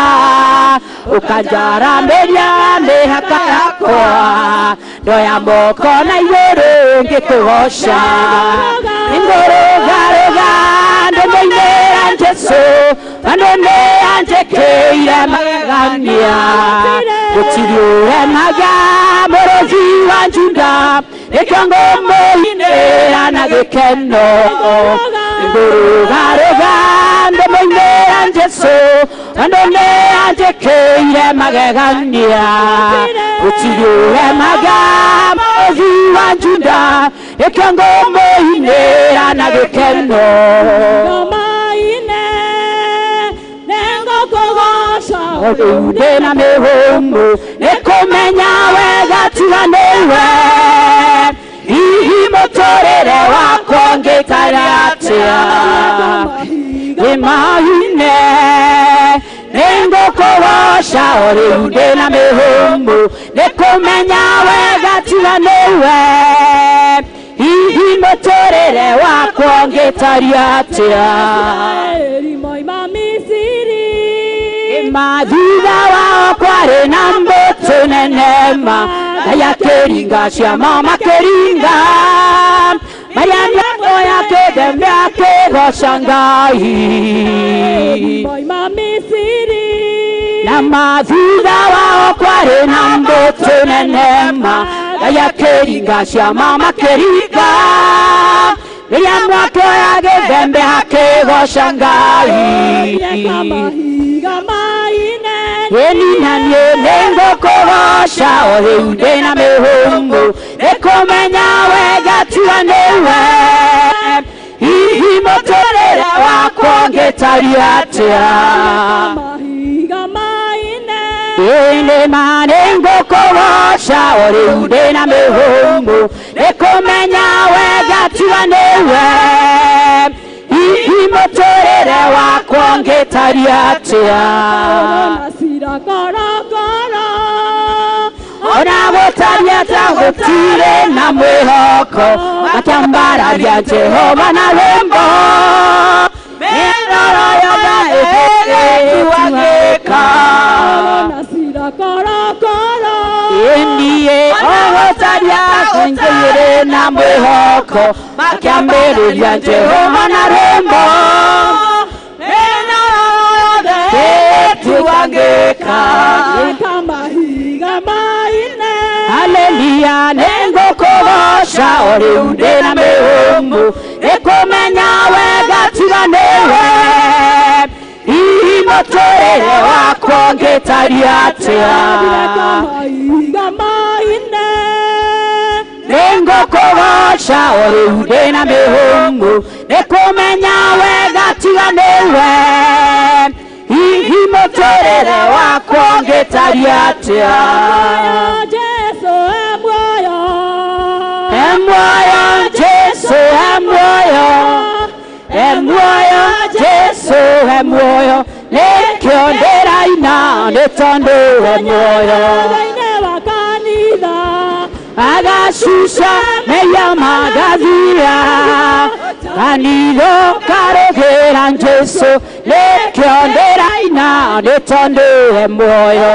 ũkanjaramĩria mĩhaka yakwa, ndoya moko na igũrũ ngĩkũgooca. Ngũrũgarũga ndĩmũinĩre Jesũ tondũ nĩ anjĩkĩire magegania. Gũtirĩ ũremaga mũrũthi wa Juda, nĩkĩo ngũmũinĩra na gĩkeno. Ngũrũgarũga ndĩmũinĩre Jesũ tondũ nĩ anjĩkĩire magegania. Gũtirĩ ũremaga mũrũthi wa Juda, Nĩkĩo ngũmũinĩra na gĩkeno. Ngamaine nĩngũkũgoca rĩu ndĩna mĩhũmũ nĩ kũmenya wega tiga nĩwe. Hihi mũtũrĩre wakwa ũngĩtariĩ atĩa? Ngĩmaine nĩngũkũgoca rĩu ndĩna mĩhũmũ nĩ kũmenya wega tiga nĩwe. Hihi mũtũrĩre wakwa ũngĩtariĩ atĩa? Moima Misiri Thutha wao kwarĩ na mbũtũ nene ma Ngai akĩringa ciama makĩringa Maria nĩoya kĩthembe akĩgoca Ngai. Moima Misiri Na mathutha wao kwarĩ na mbũtũ nene ma Ngai akĩringa ciama makĩringa Rĩrĩa mwakĩoya gĩthembe akĩgoca Ngai. Mahiga maine Ĩni na niĩ nĩngũkũgoca o rĩu ndĩna mĩhũmũ nĩ kũmenya wega tiga nĩwe. Hihi mũtũrĩre wakwa ũngĩtariĩ atĩa? Mahiga maine Ĩnĩ ma nĩngũkũgoca o rĩu ndĩna mĩhũmũ nĩ kũmenya wega tiga nĩwe. Hihi mũtũrĩre wakwa ũngĩtariĩ atĩa? Ona cira korokoro Ona gũtariĩ ta gũtirĩ na mwĩhoko makĩambararia Jehova na rwĩmbo mĩroro yothe ĩgĩtuangĩka. Ona cira korokoro Ĩniĩ ogũtariĩ gũtirĩ na mwĩhoko makĩambĩrĩria Jehova na rwĩmbo mĩroro yothe ĩgĩtuangĩka. Eka mahiga maine Haleluya nĩngũkũgoca o rĩu ndĩna mĩhũmũ nĩ kũmenya wega tiga nĩwe. Hihi mũtũrĩre wakwa ũngĩtariĩ atĩa? Mahiga maine Nĩngũkũgoca o rĩu ndĩna mĩhũmũ nĩ kũmenya wega tiga nĩwe. Hihi mũtũrĩre wakwa ũngĩtariĩ atĩa? Jesu e muoyo E muoyo Jesu e muoyo e muoyo Jesu e muoyo nĩkĩo ndĩraina nĩ tondũ e muoyo. Thĩinĩ wa kanitha Agacuca mehia magathira kanitho karũgĩra Jesu nĩkĩo ndĩraina nĩ tondũ e muoyo.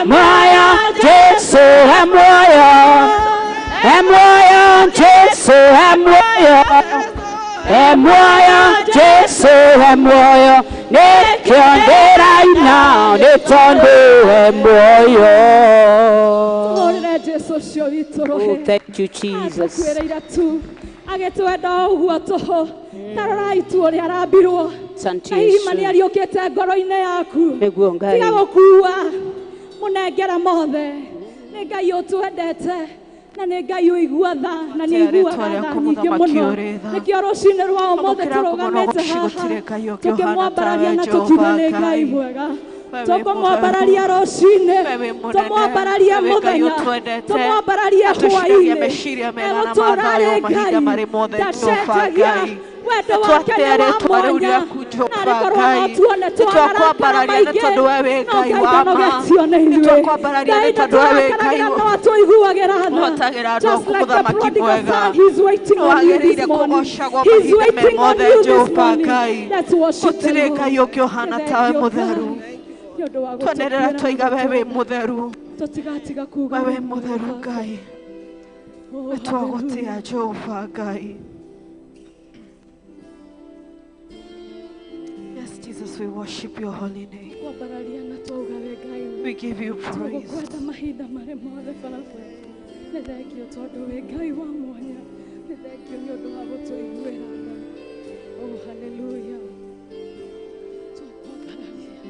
Muoyo Jesu e muoyo e muoyo Jesu e muoyo e muoyo Jesu e muoyo nĩkĩo ndĩraina nĩ tondũ e muoyo. Tũhũrĩre Jesu ũcio witũ rũhĩ. Oh, thank you, Jesus. Atũkuĩrĩire tu agĩtwenda o ũguo tũhũ. Ta rorai tu ũrĩa arambirwo. Asante Na hihi ma Yesu. nĩ ariũkĩte ngoro-inĩ yaku. Nĩguo Ngai. Tiga gũkua mũnengera mothe. Nĩ Ngai ũtwendete na nĩ Ngai ũigua tha na nĩ aiguaga tha nyingĩ mũno. Nĩkĩo rũcinĩ rwa ũmũthĩ tũrũgamĩte haha tũkĩmwambararia na tũkiuga nĩ Ngai mwega. Tũkũmwambararia rũcinĩ, tũmwambararie mũthenya, tũmwambararie hwaĩ-inĩ. Egũtũũra arĩ Ngai ndacenjagia. Wendo wake nĩ wa mwanya na arĩkorwo no tuone twamarakara maingĩ no Ngai ndanogetio nĩ ithuĩ. Ngai ndatũrakaragĩra no atũiguagĩra tha. Just like the prodigal son, he's waiting on you this morning. He's waiting on you this morning. Let's worship the Lord. Nĩ thengiũ Ngai nĩ ũndũ wa Twanĩrĩra gũtũkuĩra twaiga we wĩ mũtheru tũtigatiga kuuga we wĩ wĩ mũtheru mwega. Ngai Oh, nĩ twagũtĩa Jehova Ngai. Yes, Jesus, we worship your holy name. Kwambararia na twauga we Ngai We give you praise. Tũgũkwenda mahinda marĩ mothe baba. Nĩ thengio tondũ wĩ Ngai wa mwanya. Nĩ thengio nĩ ũndũ wa gũtũiguĩra tha. Oh, hallelujah. Twakwambararia.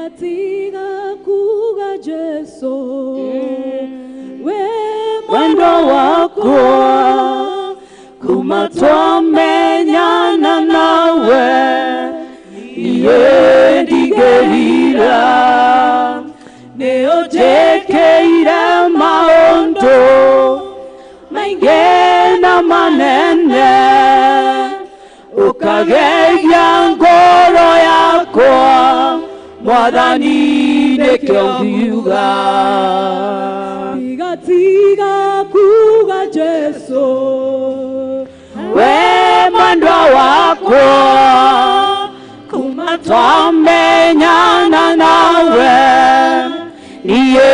Ndigatiga kuga Jesu we Wendo wakwa kuma twamenyana nawe iye ndigerira nĩũnjĩkĩire maũndũ maingĩ na manene ũkageria ngoro yakwa Mwathani nĩkĩo ngiuga Ndigatiga kuga Jesu we mwendwa wakwa kuma twamenyana nawe niĩ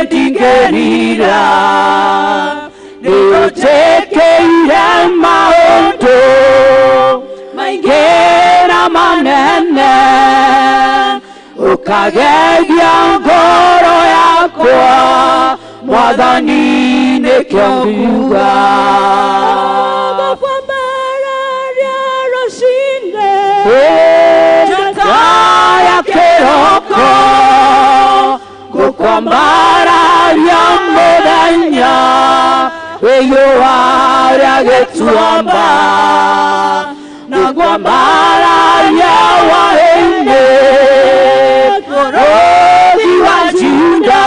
ndingĩrira nĩũnjĩkĩire maũndũ maingĩ na manene ũkageria ngoro yakwa Mwathani nĩkĩo ngiuga Njata ya kĩroko gũkwambararia mũthenya riũa rĩa gĩtuamba na ngwambararia hwaĩ-inĩ bũrũri wa Juda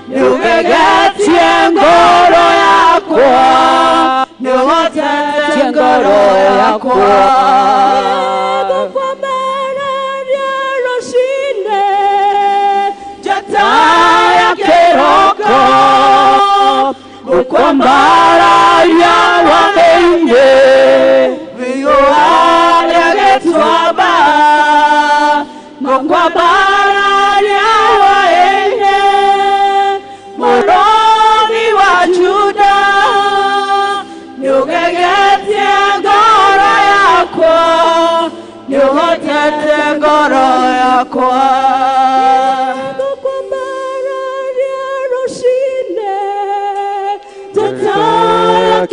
nĩũgegetie ngoro yakwa nĩũhotetie ngoro yakwa Njata ya kĩroko gũkwambararia hwaĩ-inĩ riũa rĩa gĩtuamba gũkwambararia hwaĩ-inĩ bũrũri wa Juda nĩũgegetie ngoro yakwa nĩũhotete ngoro yakwa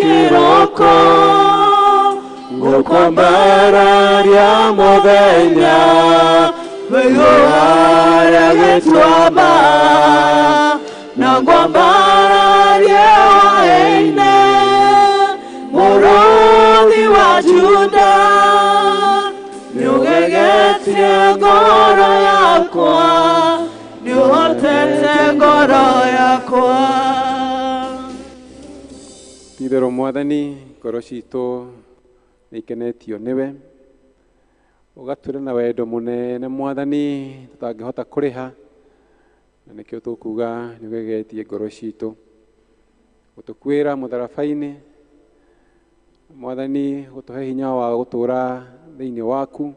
Kiroko gũkwambararia mũthenya riũa rĩa gĩtuamba na ngwambararia hwaĩ-inĩ bũrũri wa Juda nĩũgegetie ngoro yakwa nĩũhotete ngoro yakwa Ti-itherũ Mwathani ngoro citũ nĩikenetio nĩwe ũgatwĩra na wendo mũnene Mwathani tũtangĩhota kũrĩha na nĩkĩo tũkuga nĩũgegetie ngoro citũ gũtũkuĩra mũtharaba-inĩ Mwathani gũtũhe hinya wa gũtũũra thĩinĩ waku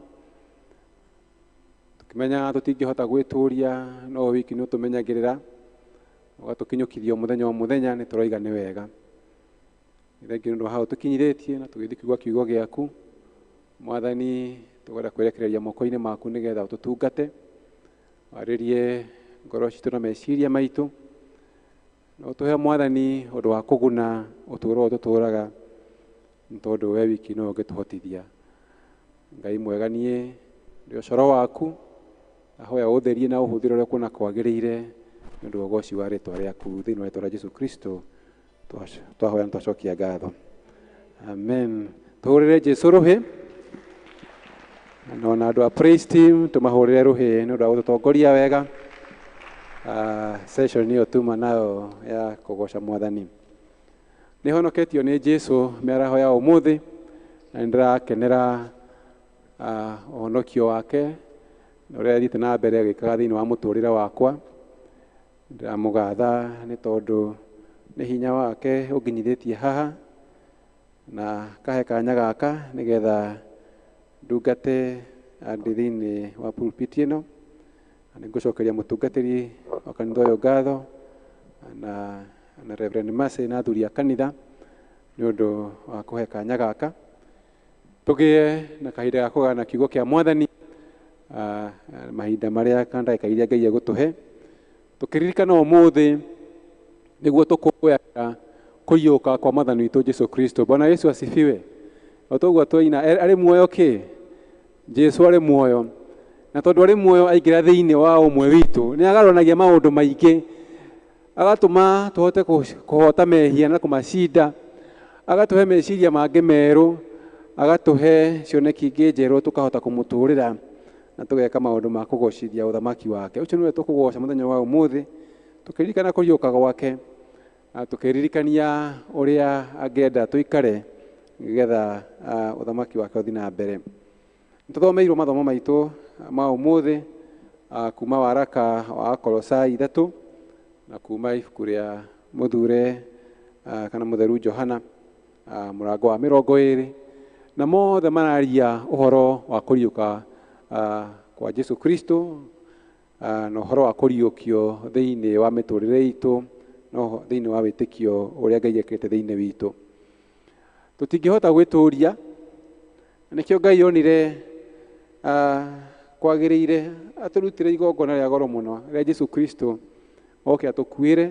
tũkĩmenya tũtingĩhota gwĩtũria no wiki nĩũtũmenyagĩrĩra ũgatũkinyũkithia o mũthenya o mũthenya nĩtũroiga nĩ wega. Thengiũ nĩ ũndũ wa hau tũkinyithĩtie na tũgĩthiĩ kiugo kiugo gĩaku Mwathani tũkwenda kwĩrekereria moko-inĩ maku nĩgetha ũtũtungate warĩrie ngoro citũ na meciria maitũ na ũtũhe Mwathani ũndũ wa kũguna ũtũũro ũyũ tũtũũraga nĩ tondũ we wiki no ũngĩtũhotithia. Ngai mwega niĩ ndĩ ũcoro waku ahoya ũtherie na ũhũthĩre ũrĩa kuona kwagĩrĩire nĩ ũndũ wa ũgoci wa rĩtwa rĩaku thĩinĩ wa rĩtwa rĩa Jesũ Kristo twahoya na twacokia ngatho. Amen. Tũhũrĩre Jesũ rũhĩ na ona andũ a praise team tũmahũrĩre rũhĩ nĩ ũndũ wa gũtũtongoria wega session ĩyo tuma nayo ya kũgoca Mwathani. Nĩhonoketio nĩ Jesũ mĩaraho ya ũmũthĩ na nĩndĩrakenera ũhonokio wake na ũrĩa athiĩte na mbere agĩkaga thĩinĩ wa mũtũrĩre wakwa. Ndĩramũgatha nĩ tondũ nĩ hinya wake ũnginyithĩtie haha na kahe kanya gaka nĩgetha ndungate ndĩ thĩinĩ wa pulpit ĩno. Na nĩngũcokeria mũtungatĩri wa kanitha ũyũ ngatho na Reverend Mercy na athuri a kanitha nĩ ũndũ wa kũhe kanya gaka tũgĩe na kahinda ga kũgana kiugo kĩa Mwathani mahinda marĩa kana ndagĩka iria Ngai egũtũhe tũkĩririkana ũmũthĩ nĩguo tũkũngũyagĩra kũriũka kwa Mwathani witũ Jesũ Kristo. Bwana Yesu asifiwe. O toguo twaina arĩ muoyo kĩ? Jesũ arĩ muoyo. Na tondũ arĩ muoyo aingĩra thĩinĩ wa ũmwe witũ, nĩ agarũranagia maũndũ maingĩ, agatũma tũhote kũhota mehia na kũmacinda, agatũhe meciria mangĩ merũ, agatũhe cioneki ingĩ njerũ tũkahota kũmũtũrĩra na tũgeka maũndũ ma kũgocithia ũthamaki wake. Ũcio nĩwe tũkũgoca mũthenya wa ũmũthĩ, tũkĩririkana kũriũka gwake, na tũkĩririkania ũrĩa angĩenda tũikare nĩgetha ũthamaki wake ũthiĩ na mbere. Nĩtũthomeirwo mathomo maitũ ma ũmũthĩ kuma waraka wa Akolosai 3 na kuma ibuku rĩa mũthure kana mũtheru Johana mũrango wa 20, na mothe mararia ũhoro wa kũriũka kwa Jesu Kristo na ũhoro wa kũriũkio thĩinĩ wa mĩtũrĩre itũ na thĩinĩ wa wĩtĩkio ũrĩa Ngai ekĩrĩte thĩinĩ witũ. Tũtingĩhota gwĩtũria, nĩkĩo Ngai onire kwagĩrĩire atũrutĩre igongona rĩa goro mũno rĩa Jesu Kristo oke atũkuĩre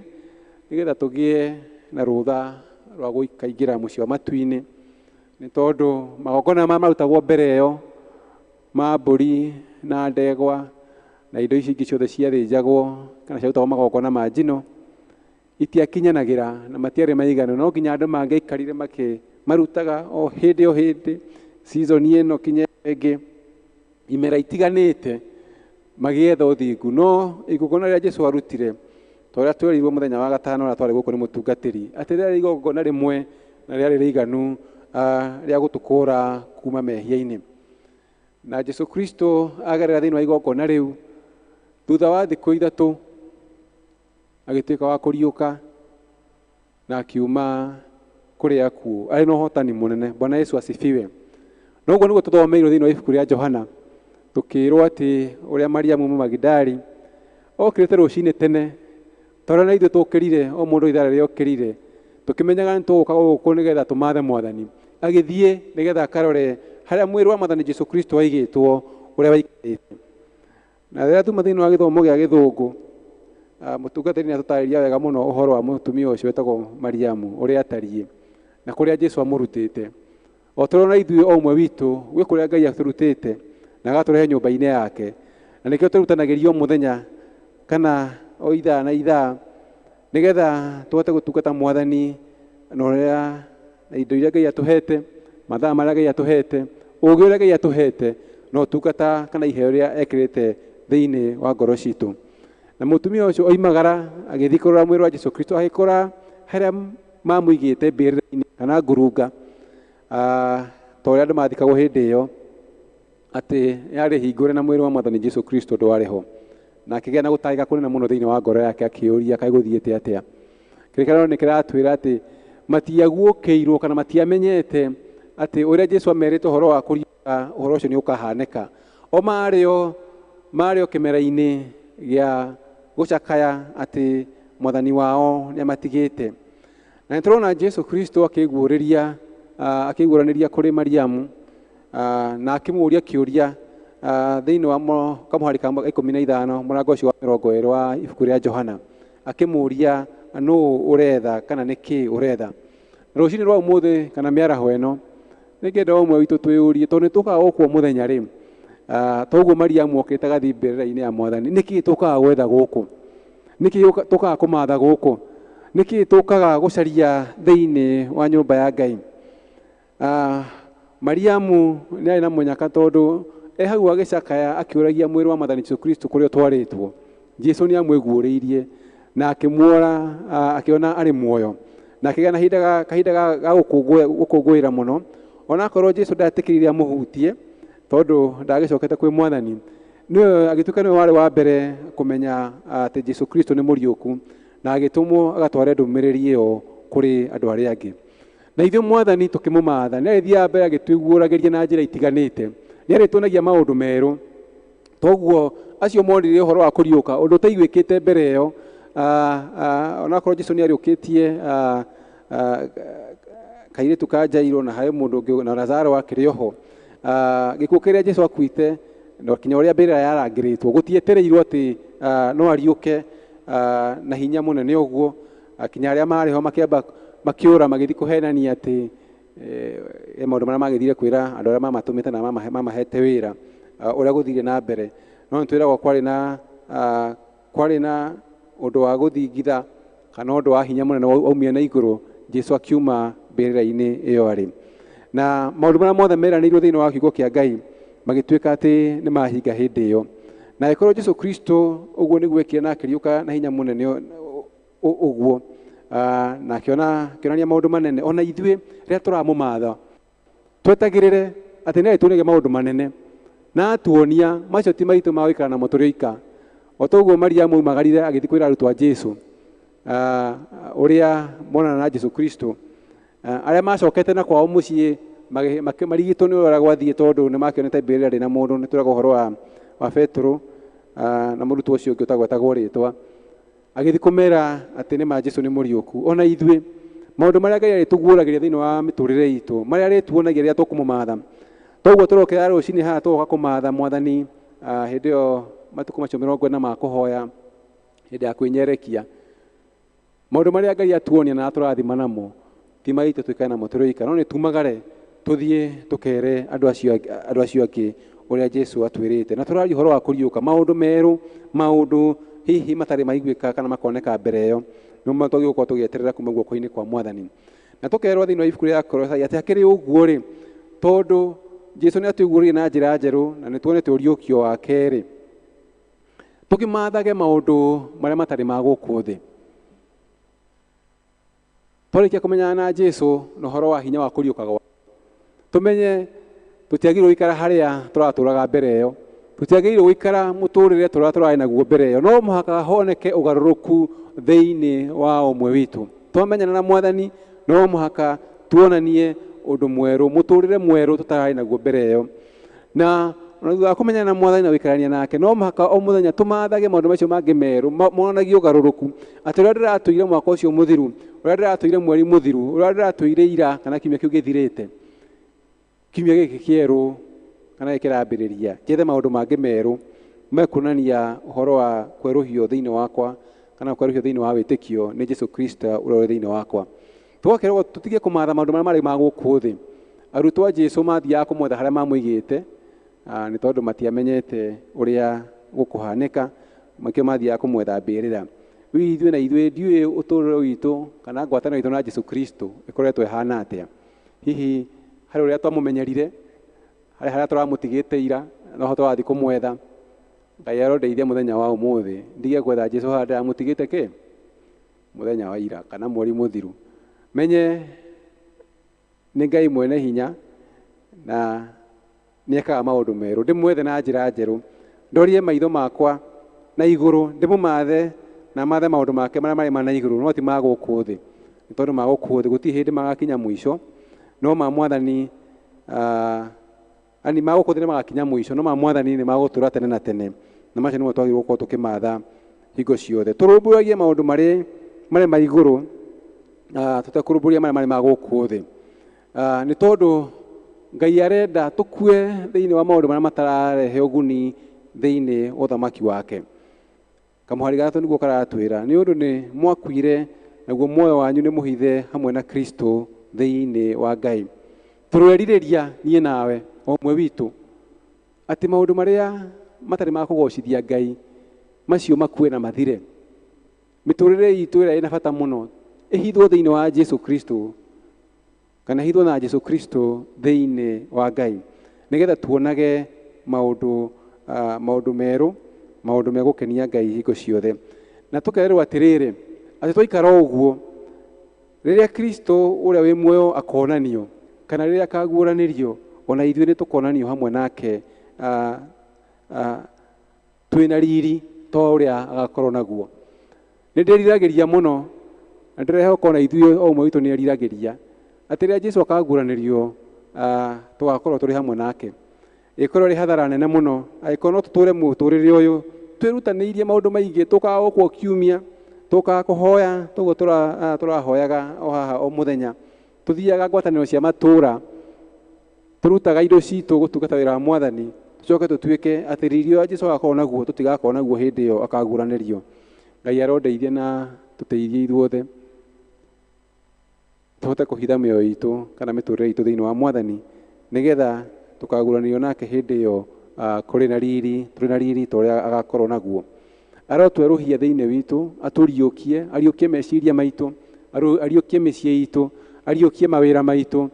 nĩgetha tũgĩe na rũtha rwa gũikaingĩra mũciĩ wa matu-inĩ, nĩ tondũ magongona maya marutagwo mbere ĩyo ma mbũri na ndegwa na indo ici ingĩ ciothe ciathĩnjagwo kana ciarutagwo magongona ma njino itiakinyanagĩra na matiarĩ maiganu. No nginya andũ mangĩaikarire makĩmarutaga o hĩndĩ season ĩno kinya ĩngĩ, imera itiganĩte magĩetha ũthingu. No igongona rĩrĩa Jesu arutire, ta ũrĩa twerirwo mũthenya wa gatano ũrĩa twarĩ gũkũ nĩ mũtungatĩri, atĩ rĩarĩ igongona rĩmwe na rĩarĩ rĩiganu rĩa gũtũkũra kuma mehia-inĩ. Na Jesu Kristo agerera thĩinĩ wa igongona rĩu, thutha wa thikũ 3 agĩtuĩka wa kũriũka na akiuma kũrĩa akuũ arĩ na ũhotani mũnene. Bwana Yesu asifiwe. Na ũguo nĩguo tũthomeirwo thĩinĩ wa ibuku rĩa Johana, tũkĩrwo atĩ ũrĩa Mariamu Mũmagidali okĩrĩte rũcinĩ tene, ta ũrĩa na ithuĩ tũkĩrire, o mũndũ ithaa rĩrĩa okĩrire, tũkĩmenyaga nĩ tũgũka gũkũ nĩgetha tũmathe Mwathani, agĩthiĩ nĩgetha akarore harĩa mwĩrĩ wa Mwathani Jesu Kristo waigĩtwo ũrĩa waikarĩte. Na rĩrĩa tuma thĩinĩ wa gĩthomo gĩa gĩthũngũ, mũtungatĩri nĩ atũtarĩria wega mũno ũhoro wa mũtumia ũcio wetagwo Mariamu ũrĩa atariĩ na kũrĩa Jesu amũrutĩte. O tũrona ithuĩ o ũmwe witũ gwĩ kũrĩa Ngai atũrutĩte na agatũrehe nyũmba-inĩ yake, na nĩkĩo tũrutanagĩrio mũthenya kana o ithaa na ithaa nĩgetha tũhote gũtungata Mwathani na ũrĩa na indo iria Ngai atũhete, mathaa marĩa Ngai atũhete, ũũgĩ ũrĩa Ngai atũhete, na ũtungata kana iheo rĩrĩa ekĩrĩte thĩinĩ wa ngoro citũ. Na mũtumia ũcio oimagara agĩthiĩ kũrora mwĩrĩ wa Jesu Kristo, agĩkora harĩa mamũigĩte mbĩrĩra-inĩ kana ngurunga, ta ũrĩa andũ mathikagwo hĩndĩ ĩyo, atĩ yarĩ hingũre na mwĩrĩ wa Mwathani Jesu Kristo ndwarĩ ho. Na akĩgĩa na gũtangĩka kũnene mũno thĩinĩ wa ngoro yake, akĩũria kaĩ gũthiĩte atĩa. Kĩrĩkanĩro nĩ kĩratwĩra atĩ matiaguũkĩirwo kana matiamenyete atĩ ũrĩa Jesu amerĩte ũhoro wa kũriũka, ũhoro ũcio nĩ ũkahanĩka. O marĩo kĩmera-inĩ gĩa gũcakaya atĩ Mwathani wao nĩ amatigĩte. Na nĩtũrona Jesu Kristo akĩguũrĩria akĩguũranĩria kũrĩ Mariamu na akĩmũũria kĩũria thĩinĩ wa kamũhari ka 15 mũrango ũcio wa 20 wa ibuku rĩa Johana, akĩmũũria nũũ ũretha kana nĩ kĩĩ ũretha. Rũcinĩ rwa ũmũthĩ kana mĩaraho ĩno nĩngĩenda ũmwe witũ twĩyũrie, tondũ nĩtũkaga gũkũ mũthenya rĩ, toguo Mariamu okĩte agathiĩ mbĩrĩra-inĩ ya Mwathani, nĩkĩĩ tũkaga gwetha gũkũ? Nĩkĩĩ tũkaga kũmatha gũkũ? Nĩkĩĩ tũkaga gũcaria thĩinĩ wa nyũmba ya Ngai? Mariamu nĩ arĩ na mũnyaka tondũ e hau agĩcakaya akĩũragia mwĩrĩ wa Mwathani Jesu Kristo kũrĩa ũtwarĩtwo. Jesu nĩ amwĩguũrĩirie na akĩmuora, akĩona arĩ muoyo, na akĩgĩa na kahinda ga gũkũngũĩra mũno, onakorwo Jesu ndetĩkĩrire amũhutie tondũ ndagĩcokete kwĩ Mwathani. Nĩwe agĩtuĩka nĩwe warĩ wa mbere kũmenya atĩ Jesu Kristo nĩ mũriũku, na agĩtũmwo agatware ndũmĩrĩri ĩyo kũrĩ andũ arĩa angĩ. Na ithuĩ Mwathani tũkĩmũmatha, nĩ arĩthiaga mbere agĩtwĩguũragĩria na njĩra itiganĩte, nĩ arĩtuonagia maũndũ merũ. Toguo acio monire ũhoro wa kũriũka, ũndũ ũtaiguĩkĩte mbere ĩyo, onakorwo Jesu nĩ ariũkĩtie kairĩtu ka Jairũ na harĩ mũndũ ũngĩ na Lazaro akĩrĩ oho. Gĩkuũ kĩrĩa Jesu akuĩte na kinya ũrĩa mbĩrĩra yarangĩrĩtwo, gũtietereirwo atĩ no ariũke na hinya mũnene ũguo. Kinya arĩa marĩ ho makĩamba makĩũra magĩthiĩ kũhenania atĩ maũndũ marĩa magĩthire kwĩra andũ arĩa mamatũmĩte na mamahete wĩra ũrĩa gũthire na mbere. No nĩ twĩragwo kwarĩ na ũndũ wa gũthingitha kana ũndũ wa hinya mũnene waumire na igũrũ, Jesu akiuma mbĩrĩra-inĩ ĩyo arĩ. Na maũndũ marĩa mothe meranĩirwo thĩinĩ wa kiugo kĩa Ngai magĩtuĩka atĩ nĩ mahinga hĩndĩ ĩyo. Na angĩkorwo Jesu Kristo ũguo nĩguo ekire na akĩriũka na hinya mũnene ũguo, na akĩonania maũndũ manene, ona ithuĩ rĩrĩa tũramũmatha twetagĩrĩre atĩ nĩ arĩtuonagia maũndũ manene na atuonia macio ti maitũ ma gũikara namo tũrĩ oika. O ta ũguo Mariamu aumagarire agĩthiĩ kwĩra arutwo a Jesu ũrĩa monana na Jesu Kristo, arĩa macokete na kwao mũciĩ marigitwo nĩ ũrĩa gwathiĩ tondũ nĩ makĩonete mbĩrĩra rĩ na mũndũ. Nĩ twĩragwo ũhoro wa Petero na mũrutwo ũcio ũngĩ ũtagwetagwo rĩtwa, agĩthiĩ kũmera atĩ nĩ ma Jesu nĩ mũriũku. Ona ithuĩ maũndũ marĩa Ngai arĩtũguũragĩria thĩinĩ wa mĩtũrĩre itũ, marĩa arĩtuonagia rĩrĩa tũkũmũmatha, toguo tũrokĩra rũcinĩ haha tũgoka kũmatha Mwathani hĩndĩ ĩyo matukũ macio 40 ma kũhoya, hĩndĩ ya kwĩnyerekia, maũndũ marĩa Ngai atuonia na atũrathima namo ti maitũ tũikare namo tũrĩ oika, no nĩ tumagare tũthiĩ tũkere andũ acio angĩ ũrĩa Jesu atwĩrĩte. Na tũraria ũhoro wa kũriũka, maũndũ merũ, maũndũ hihi matarĩ maiguĩka kana makoneka mbere ĩyo, nĩmo twagĩrĩirwo gũkorwo tũgĩeterera kuma guoko-inĩ kwa Mwathani. Na tũkerwo thĩinĩ wa ibuku rĩa Kolosai atĩ hakĩrĩ ũguo rĩ, tondũ Jesu nĩ atũiguũrĩire na njĩra njerũ na nĩ tuonete ũriũkio wake rĩ, tũkĩmathage maũndũ marĩa matarĩ ma gũkũ thĩ. Twarĩkia kũmenyana na Jesu na ũhoro wa hinya wa kũriũka gwake, tũmenye tũtiagĩrĩirwo gũikara harĩa tũratũraga mbere ĩyo, tũtiagĩrĩirwo gũikara mũtũrĩre tũrĩa tũrarĩ naguo mbere ĩyo, no mũhaka honeke ũgarũrũku thĩinĩ wa ũmwe witũ. Twamenyana na Mwathani no mũhaka tuonanie ũndũ mwerũ, mũtũrĩre mwerũ tũtararĩ naguo mbere ĩyo. Na thutha wa kũmenyana na Mwathani na gũikarania nake, no mũhaka o mũthenya tũmathage maũndũ macio mangĩ merũ monanagie ũgarũrũku, atĩ ũrĩa ndĩratũire mwaka ũcio mũthiru, ũrĩa ndĩratũire mweri mũthiru, ũrĩa ndĩratũire ira kana kiumia kĩu gĩthirĩte, kiumia gĩkĩ kĩerũ kana gĩkĩ kĩrambĩrĩria, njethe maũndũ mangĩ merũ mekuonania ũhoro wa kwerũhio thĩinĩ wakwa kana kwerũhio thĩinĩ wa wĩtĩkio nĩ Jesu Kristo ũrĩa ũrĩ thĩinĩ wakwa. Tũgakerwo tũtige kũmatha maũndũ marĩa marĩ ma gũkũ thĩ. Arutwo a Jesu mathiaga kũmwetha harĩa mamũigĩte, nĩ tondũ matiamenyete ũrĩa gũkũhanĩka, makĩo mathiaga kũmwetha mbĩrĩra. Rĩu ithuĩ na ithuĩ ndiũĩ ũtũũro witũ kana ngwatanĩro itũ na Jesu Kristo ĩkoretwo ĩhana atĩa. Hihi harĩ ũrĩa twamũmenyerire, harĩ harĩa tũramũtigĩte ira, no ho tũrathiĩ kũmwetha. Ngai arondeithia mũthenya wa ũmũthĩ ndige gwetha Jesu harĩa ndĩramũtigĩte kĩ mũthenya wa ira kana mweri mũthiru. Menye nĩ Ngai mwene hinya na nĩ ekaga maũndũ merũ, ndĩmwethe na njĩra njerũ, ndorie maitho makwa na igũrũ, ndĩmũmathe na mathe maũndũ make marĩa marĩ ma na igũrũ, no ti ma gũkũ thĩ, nĩ tondũ ma gũkũ thĩ gũtirĩ hĩndĩ magakinya mũico, no ma Mwathani ani ma gũkũ thĩ nĩ magakinya mũico, no ma Mwathani nĩ magũtũra tene na tene, na macio nĩmo twagĩrĩirwo gũkorwo tũkĩmatha hingo ciothe. Tũrũmbũyagie maũndũ marĩ ma igũrũ, tũtekũrũmbũiya marĩa marĩ ma gũkũ thĩ, nĩ tondũ Ngai arenda tũkue thĩinĩ wa maũndũ marĩa matararehe ũguni thĩinĩ wa ũthamaki wake. Kamũhari gatatũ nĩguo karatwĩra, nĩ ũndũ nĩ mwakuire naguo muoyo wanyu nĩ mũhithe hamwe na Kristo thĩinĩ wa Ngai. Tũrerirĩria niĩ nawe o ũmwe witũ atĩ maũndũ marĩa matarĩ ma kũgocithia Ngai macio makue na mathire. Mĩtũrĩre itũ ĩrĩa ĩna bata mũno ĩhithwo thĩinĩ wa Jesu Kristo kana ĩhithwo na Jesu Kristo thĩinĩ wa Ngai, nĩgetha tuonage maũndũ merũ, maũndũ megũkenia Ngai hingo ciothe. Na tũkerwo atĩrĩrĩ, atĩ twaikara ũguo, rĩrĩa Kristo ũrĩa wĩ muoyo akonanio kana rĩrĩa akaguũranĩrio, ona ithuĩ nĩ tũkonanio hamwe nake twĩna riri ta ũrĩa agakorwo naguo. Nĩ ndĩriragĩria mũno na ndĩrehoka ona ithuĩ o ũmwe witũ nĩ eriragĩria atĩ rĩrĩa Jesu akaguũranĩrio tũgakorwo tũrĩ hamwe nake. Ĩkorwo ĩrĩ hathara nene mũno angĩkorwo no tũtũre mũtũrĩre ũyũ twĩrutanĩirie maũndũ maingĩ, tũkaga gũkũ kiumia, tũkaga kũhoya toguo tũrahoyaga o haha o mũthenya, tũthiaga ngwatanĩro cia matũũra, tũrutaga indo citũ gũtungata wĩra wa Mwathani, tũcoke tũtuĩke atĩ riri ũrĩa Jesu agakorwo naguo tũtigakorwo naguo hĩndĩ ĩyo akaguũranĩrio. Ngai arondeithie na tũteithie ithuothe tũhote kũhitha mĩoyo itũ kana mĩtũrĩre itũ thĩinĩ wa Mwathani, nĩgetha tũkaguũranĩrio nake hĩndĩ ĩyo kũrĩ na riri, tũrĩ na riri ta ũrĩa agakorwo naguo. Arotwerũhia thĩinĩ witũ, atũriũkie, ariũkie meciria maitũ, ariũkie mĩciĩ itũ, ariũkie mawĩra maitũ,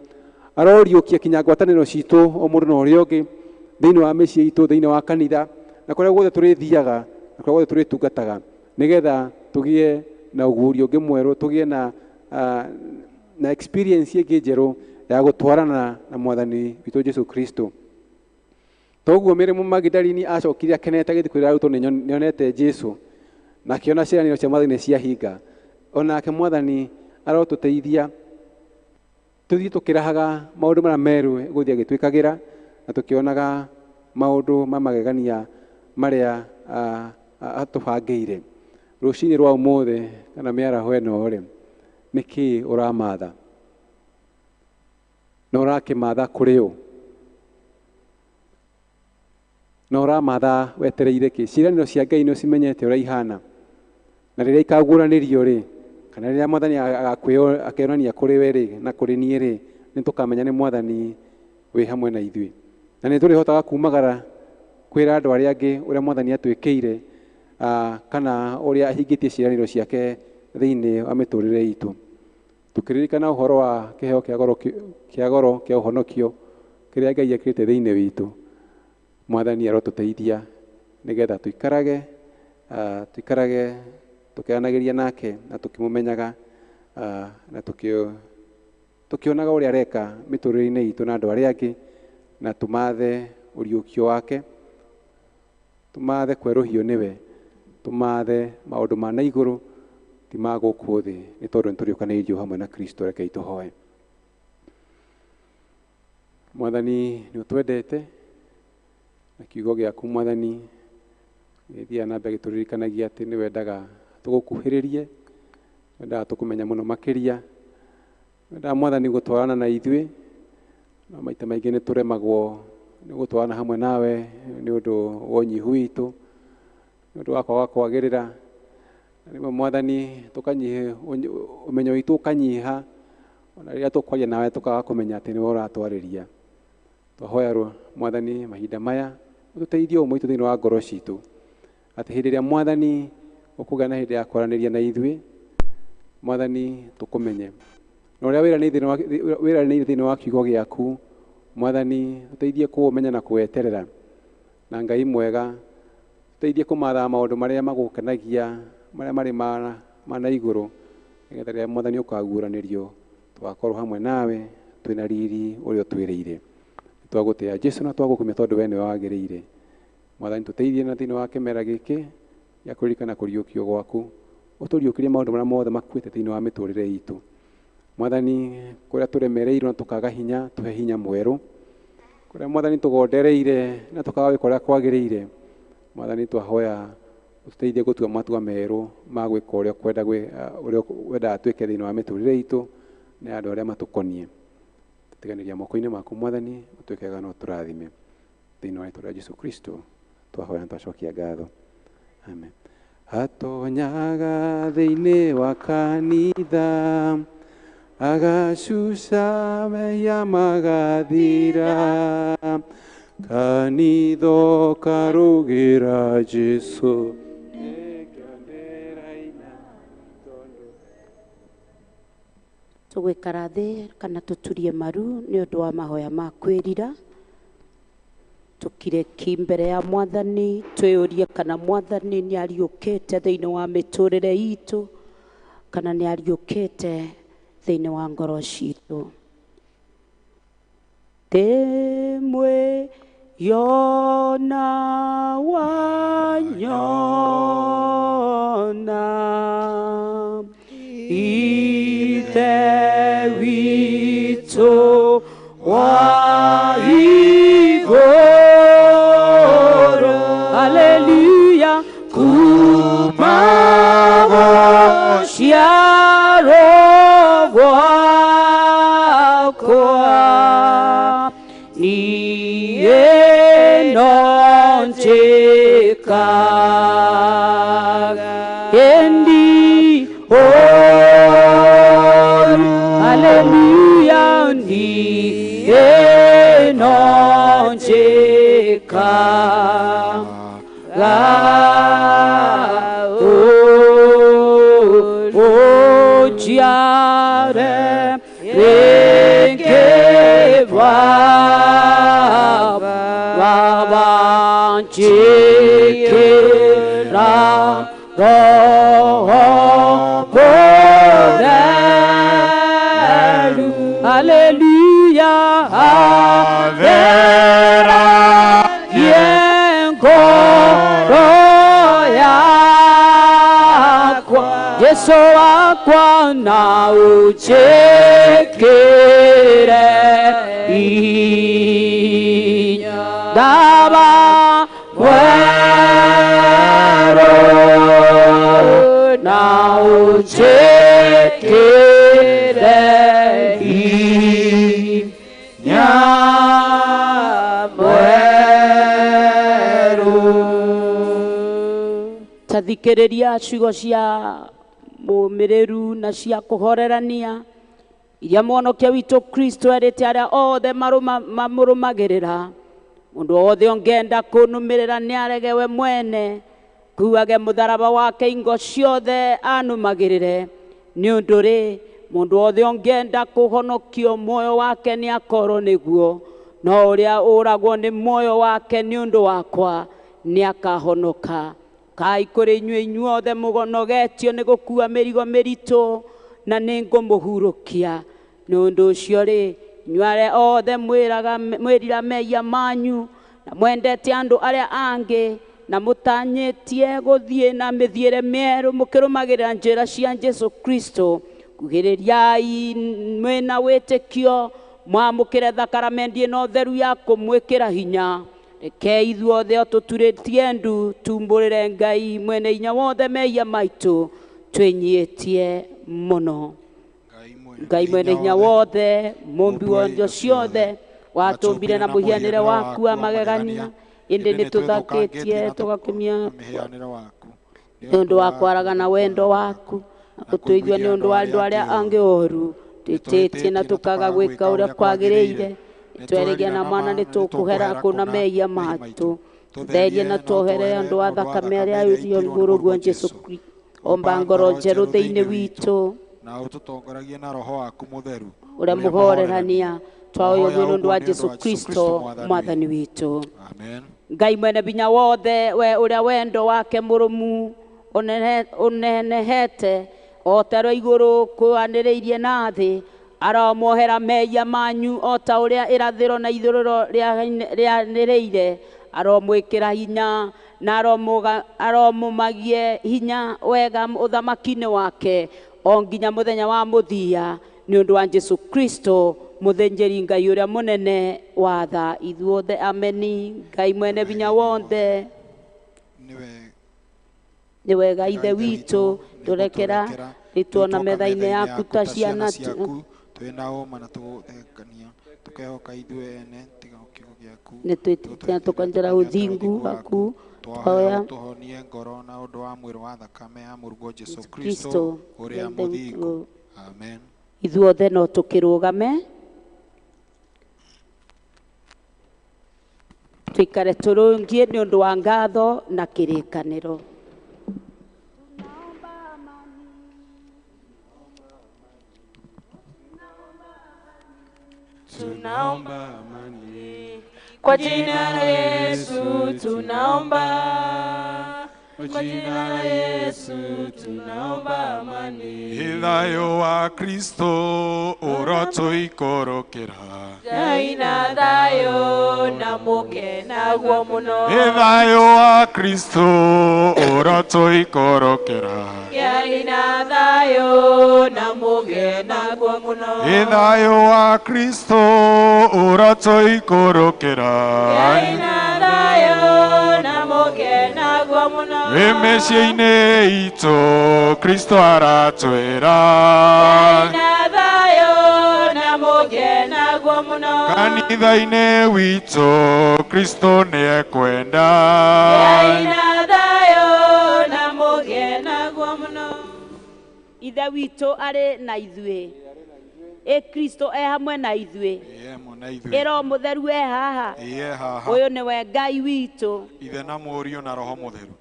aroriũkia kinya ngwatanĩro citũ o mũndũ na ũrĩa ũngĩ thĩinĩ wa mĩciĩ itũ, thĩinĩ wa kanitha, na kũrĩa guothe tũrĩthiaga, na kũrĩa guothe tũrĩtungataga, nĩgetha tũgĩe na ũguũrio ũngĩ mwerũ, tũgĩe na experience ĩngĩ njerũ ya gũtwarana na mwathani witũ Jesu Kristo. Toguo Mary Magdalini acokire akenete agĩthiĩ kwĩra arutwo nĩonete Jesu, na akĩona ciĩranĩro cia mwathani ciahinga. Onake mwathani arotũteithia tũthiĩ tũkĩrahaga maũndũ marĩa merũ gũthiĩ agĩtwĩkagĩra, na tũkĩonaga maũndũ ma magegania marĩa atũbangĩire. Rũcinĩ rwa ũmũthĩ kana mĩaraho ĩno rĩ, nĩkĩĩ ũramatha? Na ũrakĩmatha kũrĩ ũ? Na ũramatha wetereire kĩ? Ciĩranĩro cia Ngai nĩ ũcimenyete ũrĩa ihana, na rĩrĩa ikaguũranĩrio rĩ, kana rĩrĩa mwathani akeonania kũrĩ we rĩ na kũrĩ niĩ rĩ, nĩ tũkamenya nĩ mwathani wĩ hamwe na ithuĩ, na nĩ tũrĩhotaga kumagara kwĩra andũ arĩa angĩ ũrĩa mwathani atwĩkĩire, kana ũrĩa ahingĩtie ciĩranĩro ciake thĩinĩ wa mĩtũrĩre itũ. Tũkĩririkana ũhoro wa kĩheo kĩa goro kĩa ũhonokio kĩrĩa Ngai ekĩrĩte thĩinĩ witũ, mwathani arotũteithia nĩgetha tũikarage tũkĩaranagĩria nake na tũkĩmũmenyaga, na tũkĩonaga ũrĩa areka mĩtũrĩre-inĩ itũ na andũ arĩa angĩ, na tũmathe ũriũkio wake, tũmathe kwerũhio nĩwe, tũmathe maũndũ ma na igũrũ ti ma gũkũ thĩ, nĩ tondũ nĩtũriũkanĩirio hamwe na Kristo. Rekei tũhoe. Mwathani nĩ ũtwendete, na kiugo gĩaku mwathani gĩthiaga na mbere gĩtũririkanagia atĩ nĩ wendaga tũgũkuhĩrĩrie, wendaga tũkũmenya mũno makĩria, wendaga mwathani gũtwarana na ithuĩ, no maita maingĩ nĩ tũremagwo nĩ gũtwarana hamwe nawe nĩ ũndũ wa ũnyihu witũ, nĩ ũndũ wa kwaga kwagĩrĩra. Na rĩmwe mwathani tũkanyiha, ũmenyo witũ ũkanyiha, ona rĩrĩa tũkwaria nawe tũkaga kũmenya atĩ nĩwe ũratwarĩria. Twahoya mwathani mahinda maya ũtũteithie ũmwe witũ thĩinĩ wa ngoro citũ, atĩ hĩndĩ ĩrĩa mwathani ũkũgĩa na hĩndĩ ya kwaranĩria na ithuĩ, mwathani tũkũmenye, na ũrĩa wĩranĩire thĩinĩ wa kiugo gĩaku, mwathani ũteithie kũũmenya na kũweterera. Na Ngai mwega, ũteithie kũmatha maũndũ marĩa magũkenagia, marĩa marĩ ma na igũrũ, nĩgetha rĩrĩa mwathani ũkaguũranĩrio tũgakorwo hamwe nawe twĩna riri ũrĩa ũtwĩrĩire. Twagũtĩa Jesu na twagũkumia tondũ we nĩwe wagĩrĩire. Mwathani tũteithie na thĩinĩ wa kĩmera gĩkĩ gĩa kũririkana kũriũkio gwaku, ũtũriũkĩrie maũndũ marĩa mothe makuĩte thĩinĩ wa mĩtũrĩre itũ. Mwathani kũrĩa tũremereirwo na tũkaga hinya, tũhe hinya mwerũ. Kũrĩa mwathani tũgondereire na tũkaga gwĩka ũrĩa kwagĩrĩire, mwathani twahoya ũtũteithie gũtua matua merũ ma gwĩka ũrĩa ũkwenda ũrĩa wendaga twĩke thĩinĩ wa mĩtũrĩre itũ na andũ arĩa matũkoniĩ. Tũtiganĩria moko-inĩ maku mwathani, ũtwĩke na ũtũrathime. Thĩinĩ wa rĩĩtwa rĩa Jesu Kristo twahoya na twacokia ngatho. Amen. Atonyaga thĩinĩ wa kanitha, agacuca mehia magathira, kanitho karũgĩra Jesu. Tũgũikara thĩ kana tũturie maru nĩ ũndũ wa mahoya ma kwĩrira. Tũkire ki mbere ya mwathani, twĩyũrie kana mwathani nĩ ariũkĩte thĩinĩ wa mĩtũrĩre itũ, kana nĩ ariũkĩte thĩinĩ wa ngoro citũ. Ndĩmwĩ yona wanyona, Ithe witũ wa igũrũ. Haleluya. Kuma gũciarwo gwakwa, niĩ no njĩkaga ĩndi ũũru. Haleluya. Niĩ no njĩkaga Ujiare rĩngĩ Baba njĩkĩra Roho Mũtheru. Haleluya, atheragie ngoro yakwa, Yesu wakwa na unjĩkĩre hinya. Ndaba mwerũ na unjĩkĩre hinya mwerũ. Tathikĩrĩria ciugo cia mũmĩrĩru na cia kũhorerania iria mwonokia witũ Kristo erĩte arĩa othe mamũrũmagĩrĩra. Mũndũ wothe ũngĩenda kũnũmĩrĩra nĩarege we mwene, kuage mũtharaba wake ingo ciothe anũmagĩrĩre. Nĩ ũndũ rĩ, mũndũ wothe ũngĩenda kũhonokio muoyo wake nĩakorwo nĩguo, no ũrĩa ũragwo nĩ muoyo wake nĩ ũndũ wakwa nĩakahonoka. Kai kũrĩ inyuĩ inyuothe mũgonogetio nĩ gũkua mĩrigo mĩritũ, na nĩngũmũhurũkia. Nĩ ũndũ ũcio rĩ, inyuĩ arĩa othe mwĩrira mehia manyu na mwendete andũ arĩa angĩ na mũtanyĩtie gũthiĩ na mĩthiĩre mĩerũ mũkĩrũmagĩrĩra njĩra cia Jesũ Kristo, kugĩrĩriai mwĩna wĩtĩkio mwamũkĩre thakaramendi ĩno theru ya kũmwĩkĩra hinya. Rekei ithuothe o tũturĩtie ndu tumbũrĩre Ngai mwene hinya wothe mehia maitũ twĩnyiĩtie mũno. Ngai mwene hinya wothe, mũmbi wa indo ciothe, watũmbire na mũhianĩre waku wa magegania, ĩndĩ nĩtũthakĩtie tũgakemia nĩ ũndũ wa kwaragana wendo waku na gũtũigua nĩ ũndũ wa andũ arĩa angĩ oru. Twĩtĩtie na tũkaga gwĩka ũrĩa kwagĩrĩire, nĩtweregia na mwana nĩtũkũhera kũna mehia maitũ. Tũtherie na tuohere andũ a thakame arĩa aiyũrio nĩ mũrũguo Jesũ Kristo. Omba ngoro njerũ thĩinĩ witũ na ũtũtongoragie na Roho waku Mũtheru ũrĩa mũhorerania twaoyo nĩ ũndũ wa Jesũ Kristo mwathani witũ. Amen. Ngai mwene binya wothe, we ũrĩa wendo wake mũrũmu ũnenehete o ta ũrĩa igũrũ kũanĩrĩirie na thĩ, aromuohera mehia manyu o ta ũrĩa irathĩro na ithũĩro rĩanĩrĩire. Aromwĩkĩra hinya na aromũmagie hinya wega ũthamaki-inĩ wake o nginya mũthenya wa mũthia, nĩ ũndũ wa Jesũ Kristo mũthĩnjĩri Ngai ũrĩa mũnene wa tha ithuothe. Ameni. Ngai mwene binya wothe, nĩ wega Ithe witũ tũrekera rĩtuona metha-inĩ yaku ta ciana twĩna ũma na tũgũthekania tũkehoka ithuĩ ene tiga kiugo gĩaku. Nĩtwĩtĩkĩtie na tũkonjera ũthingu waku, twahoya tũhonie ngoro na ũndũ wa mwĩrĩ wa thakame ya mũrũguo Jesũ Kristo Kristo ũrĩa mũthingu. Amen. Ithuothe no tũkĩrũgame tũikare tũrũngie nĩ ũndũ wa ngatho na kĩrĩkanĩro. Tunaomba amani kwa jina la Yesu, tunaomba kwa jina la Yesu, tunaomba amani. Ithayũ wa Kristo ũrotũikũrũkĩra, Ngai na thayũ na mũke naguo mũno. Ithayũ wa Kristo ũrotũikũrũkĩra, Ngai na thayũ na mũke naguo mũno. Ithayũ wa Kristo ũrotũikũrũkĩra, Ngai na thayũ na mũke naguo mũno. Wĩ mĩciĩ-inĩ itũ Kristo aratwĩra, Ngai na thayũ na mũke naguo mũno. Kanitha-inĩ witũ Kristo nĩekwenda. Ngai na thayũ na mũke naguo mũno. Ithe witũ arĩ na ithuĩ. Ĩ Kristo e hamwe na ithuĩ. Ĩĩ hamwe na ithuĩ. Ĩ Roho Mũtheru e haha. Ĩĩ e haha. Ũyũ nĩwe Ngai witũ. Ithe na Mũriũ na Roho Mũtheru.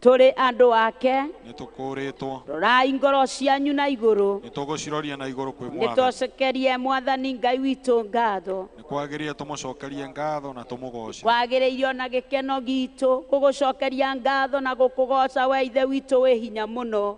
Tũrĩ andũ ake. Nĩ tũkũũrĩtwo. Rorai ngoro cianyu na igũrũ. Nĩ tũgũciroria na igũrũ kwĩ Nĩ Mwathani. tũcokerie Mwathani Ngai witũ ngatho. Nĩ kwagĩrĩire tũmũcokerie ngatho na tũmũgooce. Kwagĩrĩirio na gĩkeno gitũ gũgũcokeria ngatho na gũkũgooca we Ithe witũ wĩ hinya mũno.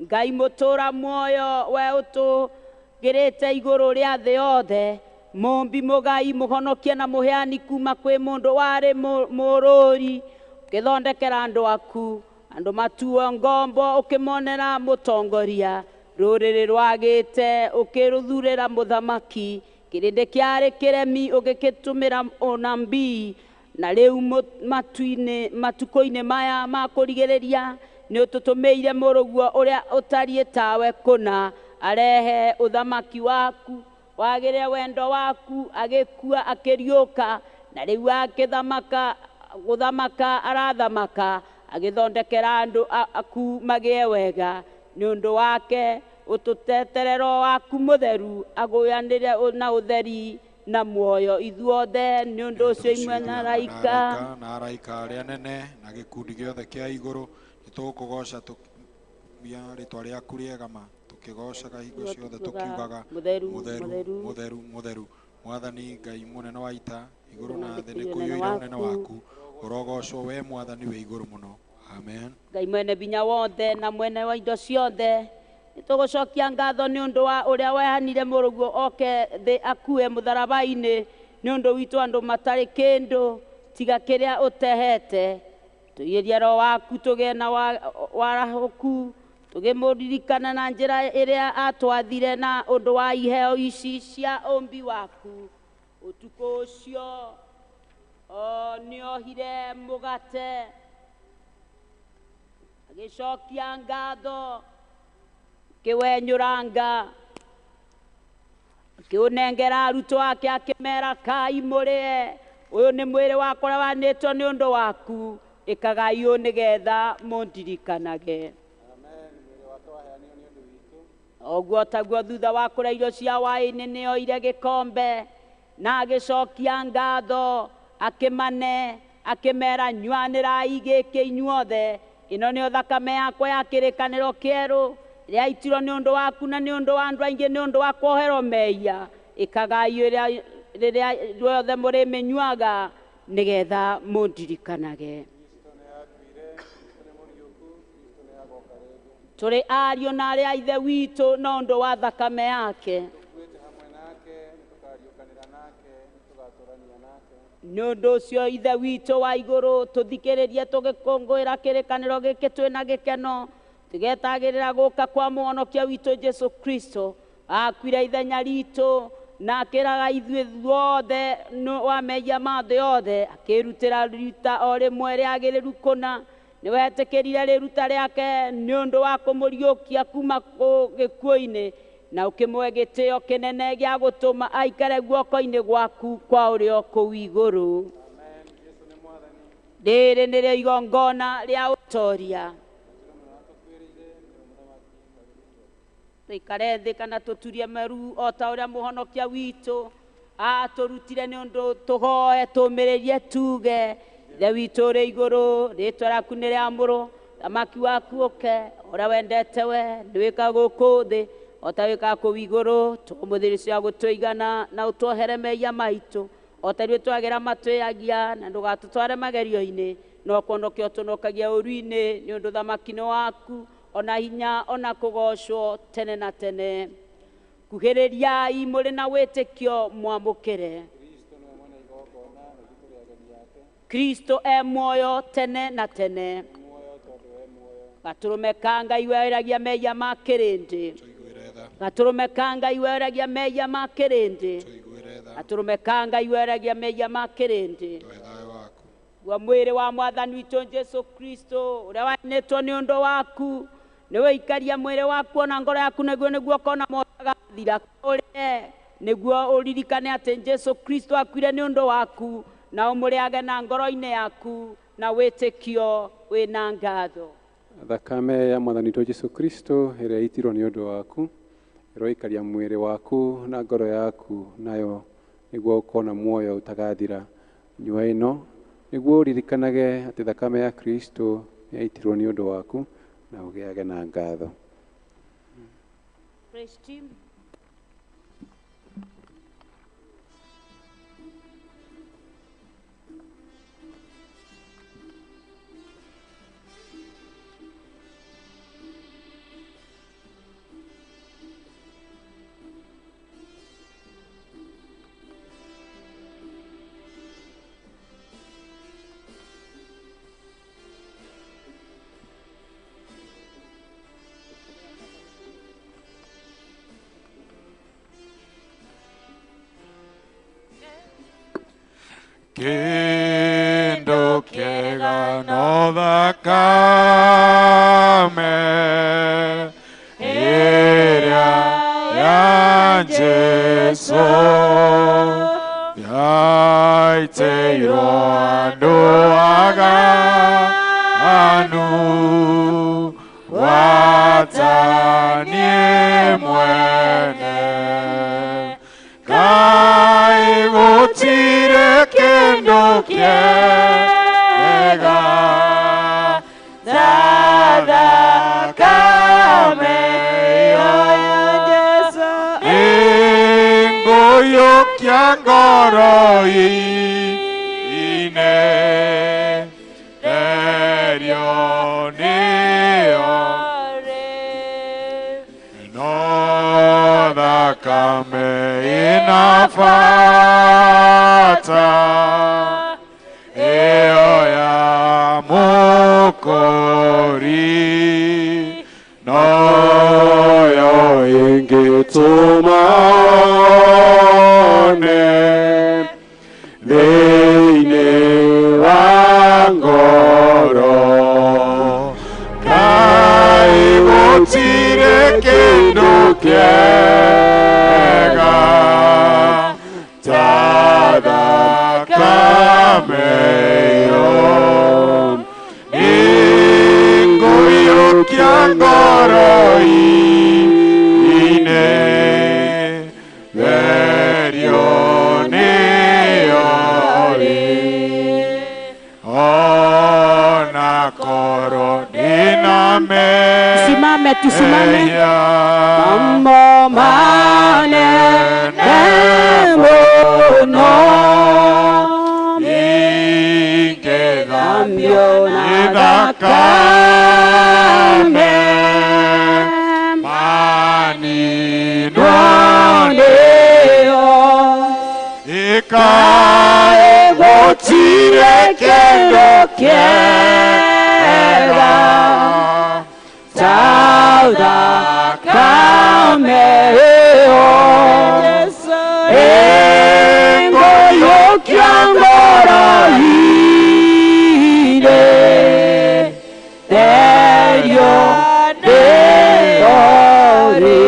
Ngai mũtũũra muoyo we ũtũgĩrĩte igũrũ rĩa thĩ yothe. Mũmbi mũgai mũhonokia na mũheani kuma kwĩ mũndũ warĩ mũrũri. Ũkĩthondekera andũ aku andũ matuo ngombo ũkĩmonera mũtongoria. Rũrĩrĩ rwagĩte ũkĩrũthurĩra mũthamaki. Kĩrĩndĩ kĩarĩ kĩremi ũgĩkĩtũmĩra ũnabii. Na rĩu matukũ-inĩ maya ma kũrigĩrĩria nĩ ũtũtũmĩire mũrũguo ũrĩa ũtariĩ tawe kũna arehe ũthamaki waku wagĩrĩre wendo waku agĩkua akĩriũka na rĩu akĩthamaka gũthamaka arathamaka agĩthondekera andũ aku magĩe wega. Nĩ ũndũ wake ũtũtetere Roho waku mũtheru agũyanĩre na ũtheri na muoyo ithuothe. Nĩ ũndũ ũcio imwe na araika na araika arĩa nene na gĩkundi gĩothe kĩa igũrũ nĩ tũgũkũgooca tũkĩmia rĩtwa rĩaku rĩega ma tũkĩgoocaga hingo ciothe tũkiugaga mũtheru mũtheru mũtheru mũtheru mũtheru Mwathani Ngai mũnene wa ita igũrũ na thĩ nĩ Ũnene kũiyũire ũnene waku. waku ũrogocwo we Mwathani wĩ igũrũ mũno. Amen. Ngai mwene binya wothe na mwene wa indo ciothe nĩ tũgũcokia ngatho nĩ ũndũ wa ũrĩa wehanire mũrũguo oke thĩ akue mũtharaba-inĩ nĩ ũndũ witũ andũ matarĩ kĩndũ tiga kĩrĩa ũtehete. Tũiyĩrie Roho waku tũgĩe na warahũku tũgĩmũririkana na njĩra ĩrĩa atwathire na ũndũ wa iheo ici cia ũmbi waku. Ũtukũ ũcio nĩohire mũgate agĩcokia ngatho akĩwenyũranga akĩũnengera arutwo ake akĩmera kai mũrĩe ũyũ nĩ mwĩrĩ wakwa ũrĩa wanĩtwo nĩ ũndũ waku ĩkagai ũũ nĩgetha mũndirikanage. Ũguo taguo thutha wa kũrĩa irio cia hwaĩ-inĩ nĩoire gĩkombe na agĩcokia ngatho akĩmane akĩmera nyuanĩrai gĩkĩ inyuothe ĩno nĩyo thakame yakwa ya kĩrĩkanĩro kĩerũ ĩrĩa yaitirwo nĩ ũndũ waku na nĩ ũndũ wa andũ aingĩ nĩ ũndũ wa kuoherwo mehia. Ĩkagai rĩrĩa rĩothe mũrĩmĩnyuaga nĩgetha mũndirikanage. Tũrĩ ariũ na arĩ a Ithe witũ na ũndũ wa thakame yake. Nĩ ũndũ ũcio Ithe witũ wa igũrũ tũthikĩrĩrie tũgĩkũngũĩra kĩrĩkanĩro gĩkĩ twĩna gĩkeno tũgetagĩrĩra gũka kwa mũhonokia witũ Jesũ Kristo akuire ithenya ritũ na akĩraga ithuĩ ithuothe wa mehia ma thĩ yothe akĩrutĩra rita o rĩmwe rĩagĩrĩru kũna. Nĩ wetĩkĩrire rĩruta rĩake nĩ ũndũ wa kũmũriũkia kuma gĩkuũ-inĩ na ũkĩmũhe gĩtĩo kĩnene gĩa gũtũma aikare guoko-inĩ gwaku kwa ũrĩo kũu igũrũ. Rĩrĩ nĩrĩo igongona rĩa ũtoria. Tũikare thĩ kana tũturie maru o ta ũrĩa mũhonokia witũ atũrutire nĩ ũndũ tũhoe tũmĩrĩrie tuge Ithe witũ ũrĩ igũrũ rĩtwa rĩaku nĩ rĩamũrwo thamaki waku ũke ũrĩa wendete we nĩ wĩkaga gũkũ thĩ o ta wĩkaga kũu igũrũ. Tũmũthĩrĩ cia gũtũigana na ũtuohere mehia maitũ o ta ithuĩ twagĩra matwĩagia na ndũgatũtware magerio-inĩ no kũhonokia ũtũhonokagia ũũru-inĩ nĩ ũndũ thamaki nĩ waku ona hinya ona kũgocwo tene na tene. Kuhĩrĩriai mũrĩ na wĩtĩkio mwamũkĩre. Kristo e muoyo tene na tene. Gatũrũme ka Ngai weheragia mehia ma kĩrĩndĩ. Gatũrũme ka Ngai weheragia mehia ma kĩrĩndĩ. Gatũrũme ka Ngai weheragia mehia ma kĩrĩndĩ. Gua mwĩrĩ wa Mwathani witũ Jesũ Kristo ũrĩa wanĩtwo nĩ ũndũ waku nĩ wĩikaria mwĩrĩ waku ona ngoro yaku nĩguo nĩguo ũkona mũtagathira ũrĩe nĩguo ũririkane atĩ Jesũ Kristo akuire nĩ ũndũ waku na ũmũrĩage na ngoro-inĩ yaku na wĩtĩkio wĩna ngatho. Thakame ya Mwathani witũ Jesũ Kristo ĩrĩa yaitirwo nĩ ũndũ waku Ĩroikaria mwĩrĩ waku na ngoro yaku nayo nĩguo ũkona muoyo ũtagathira. Nyua ĩno nĩguo ũririkanage atĩ thakame ya Kristo nĩyaitirwo nĩ ũndũ waku na ũgĩage na ngatho. Praise team. Kĩndũ kĩega no thakame ĩrĩa ya Jesũ yaitĩirwo andũ aganu gwata niĩ mwene. Ngai gũtirĩ kĩndũ kĩega ta thakame ĩyo ya Jesũ ĩngũiyũkia ngoro-inĩ therio nĩyo no thakame ĩna bata ĩyo ya Mũkũri noyo ĩngĩtũma one thĩinĩ wa ngoro. Ngai gũtirĩ kĩndũ kĩega ta thakame ĩyo ĩngũiyũkia ngoro-inĩ therio nĩyo rĩ ona korwo ndĩna Tusimame, tusimame. mehia Mambo manene mũno ingĩthambio na thakame maninwo nĩyo ĩkaĩ gũtirĩ kĩndũ kĩega ta thakame ĩyo ĩngũiyũkia ngoro-inĩ therio nĩyo rĩ.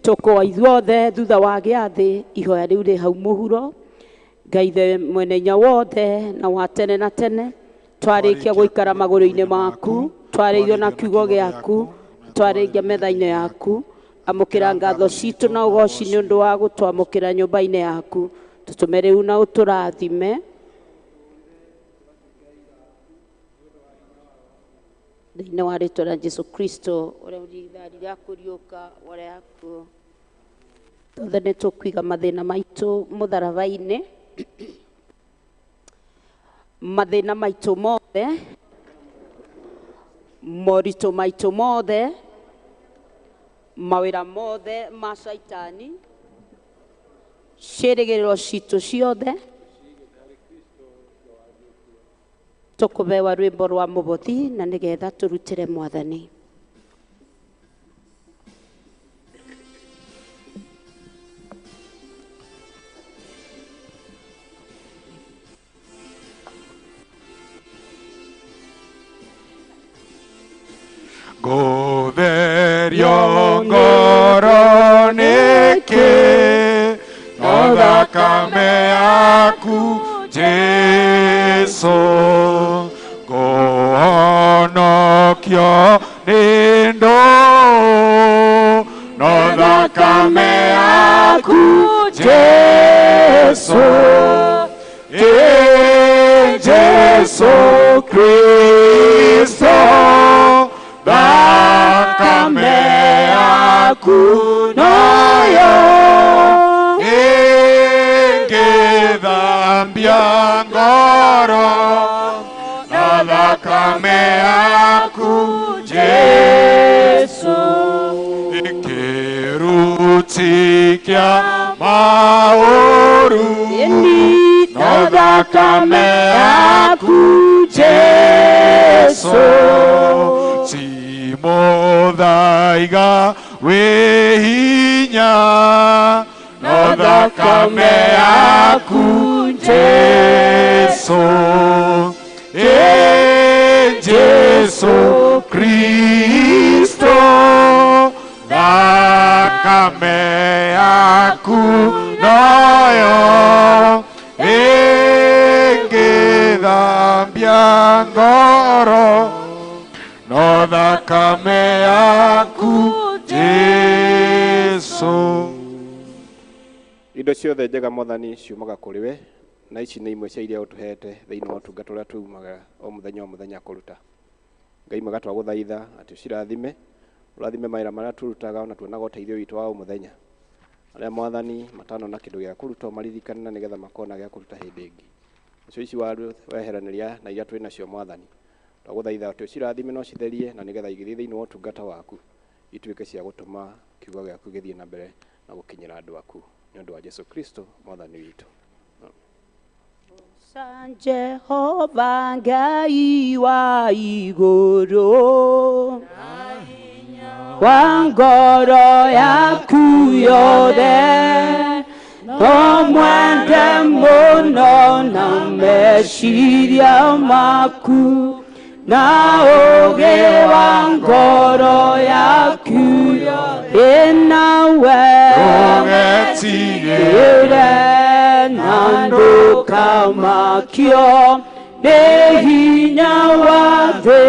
Tũkoa ithuothe thutha wa gĩathĩ ihoya rĩu rĩ hau mũhuro. Ngai Ithe mwene hinya wothe na wa tene na tene, twarĩkia gũikara magũrũ-inĩ maku, twarĩirio na kiugo gĩaku, twarĩkia metha-inĩ yaku, amũkĩra ngatho citũ na ũgoci nĩ ũndũ wa gũtwamũkĩra nyũmba-inĩ yaku. Tũtũme rĩu na ũtũrathime. Thĩinĩ wa rĩtwa rĩa Jesũ Kristo ũrĩa ũrigithari rĩa kũriũka ũrĩa akuo. Tothe nĩ tũkũiga mathĩna maitũ mũtharaba-inĩ, mathĩna maitũ mothe, moritũ maitũ mothe, mawĩra mothe ma caitani, ciĩrĩgĩrĩro citũ ciothe. Tũkũbewa rwĩmbo rwa mũbothi na nĩgetha tũrutĩre Mwathani. Ngũtherio ngoro nĩkĩ no thakame yaku Jesũ ngũhonokio nĩ ndũũ yaku Jesu, Jesu Kristo, thakame yaku noyo ĩngĩthambia ngoro, na thakame yaku Jesu, ĩkĩruti kĩa maũru, no thakame yaku Jesu, ti mũthaiga wĩ hinya, no thakame yaku Jesu, Jesu Kristo, thakame yaku noyo ĩngĩthambia ngoro, no thakame yaku Jesu. Indo ciothe njega Mwathani ciumaga kũrĩ we, na ici nĩ imwe cia iria ũtũhete thĩinĩ wa ũtungata ũrĩa tuumaga o mũthenya o mũthenya kũruta. Ngai mwega twagũthaitha atĩ ũcirathime, ũrathime mawĩra marĩa tũrutaga ona tuonaga ũteithio witũ wa o mũthenya. Arĩa Mwathani matanona kĩndũ gĩa kũruta ũmaririkane na nĩgetha makona gĩa kũruta hĩndĩ ĩngĩ. Nacio ici weheranĩria na iria twĩ nacio Mwathani, twagũthaitha atĩ ũcirathime na ũcitherie na nĩgetha igĩthiĩ thĩinĩ wa ũtungata waku ituĩke cia gũtũma kiugo gĩaku gĩthiĩ na mbere na gũkinyĩra andũ aku. Nĩ ũndũ wa Jesu Kristo Mwathani witũ. San Jehova Ngai wa igũrũ, wa ngoro yaku yothe, no mwende mũno na meciria maku, na ũũgĩ wa ngoro yaku ĩnawe Ndũgetigĩre na ndũkamakio nĩ hinya wa thĩ,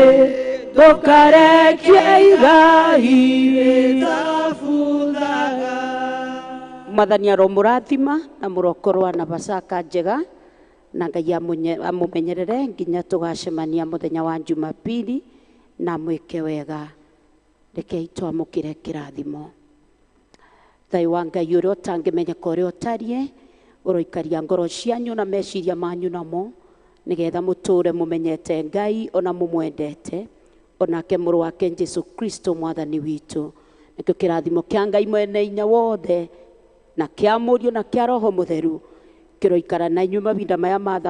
ndũkarekie igai. Mwathani aromũrathima na mũrokorwo na Pasaka njega, na Ngai amũmenyerere nginya tũgacemania mũthenya wa Jumapili, na mwĩke wega. Rekei twamũkĩre kĩrathimo. Thayũ wa Ngai ũrĩa ũtangĩmenyeka ũrĩa ũtariĩ, ũroikaria ngoro cianyu na meciria manyu namo, nĩgetha mũtũũre mũmenyete Ngai ona mũmwendete, onake mũrũ wake Jesu Kristo Mwathani witũ. Nĩkĩo kĩrathimo kĩa Ngai mwene hinya wothe, na kĩa Mũriũ na kĩa Roho Mũtheru kĩroikara na inyuĩ mahinda maya ma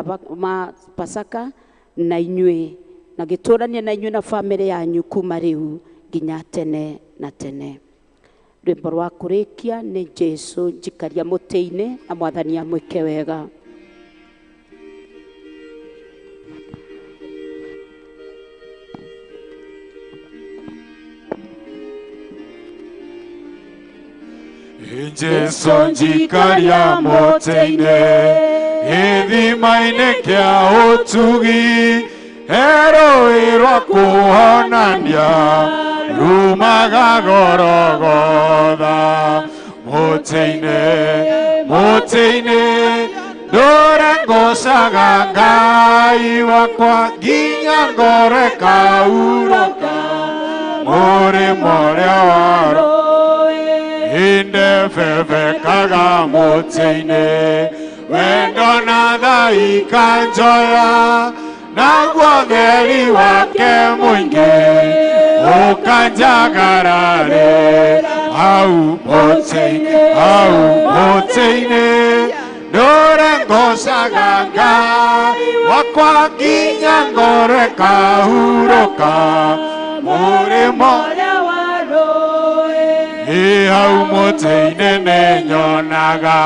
Pasaka, na inyuĩ na gĩtũranie na inyuĩ na bamĩrĩ yanyu kuma rĩu nginya tene na tene. Rwĩmbo rwa kũrĩkia nĩ Jesu njikaria mũtĩ-inĩ, na Mwathani amwĩke wega. Jesu njikaria mũtĩ-inĩ, gĩthima-inĩ kĩa ũtugi, he rũũĩ rwa kũhonania rumaga Gorogotha. Mũtĩ-inĩ, mũtĩ-inĩ, ndũre ngoocaga Ngai wakwa nginya ngoro ĩkahurũka, mũrĩmo ũrĩa wa indefefekaga mũtĩ-inĩ, wendo na tha ikanjoya, naguo theri wake mũingĩ ũkanjagararĩra. Hau mũtĩ-inĩ, hau mũtĩ-inĩ, ndũre ngoocaga Ngai wakwa nginya ngoro ĩkahurũka, mũrĩmo hau mũtĩ-inĩ nĩnyonaga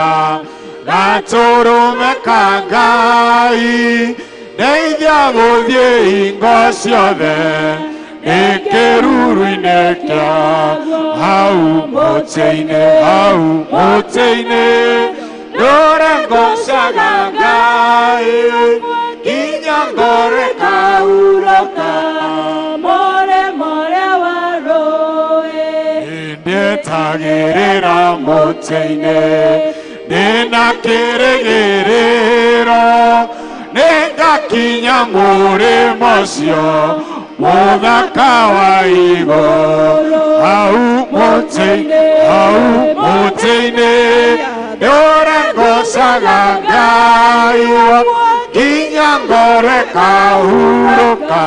gatũrũme ka Ngai, ndeithia gũthiĩ hingo ciothe ndĩ kĩruru-inĩ kĩa hau mũtĩ-inĩ, hau mũtĩ-inĩ, ndũre ngoocaga Ngai nginya ngoro ĩkahurũka, Nĩngagĩrĩra mũtĩ-inĩ ndĩna kĩrĩgĩrĩro nĩngakinya mũrĩmo ũcio mũthaka wa igũrũ hau mũtĩ-inĩ hau mũtĩ-inĩ ndũra ngocaga Ngai nginya ngoro ĩkahurũka.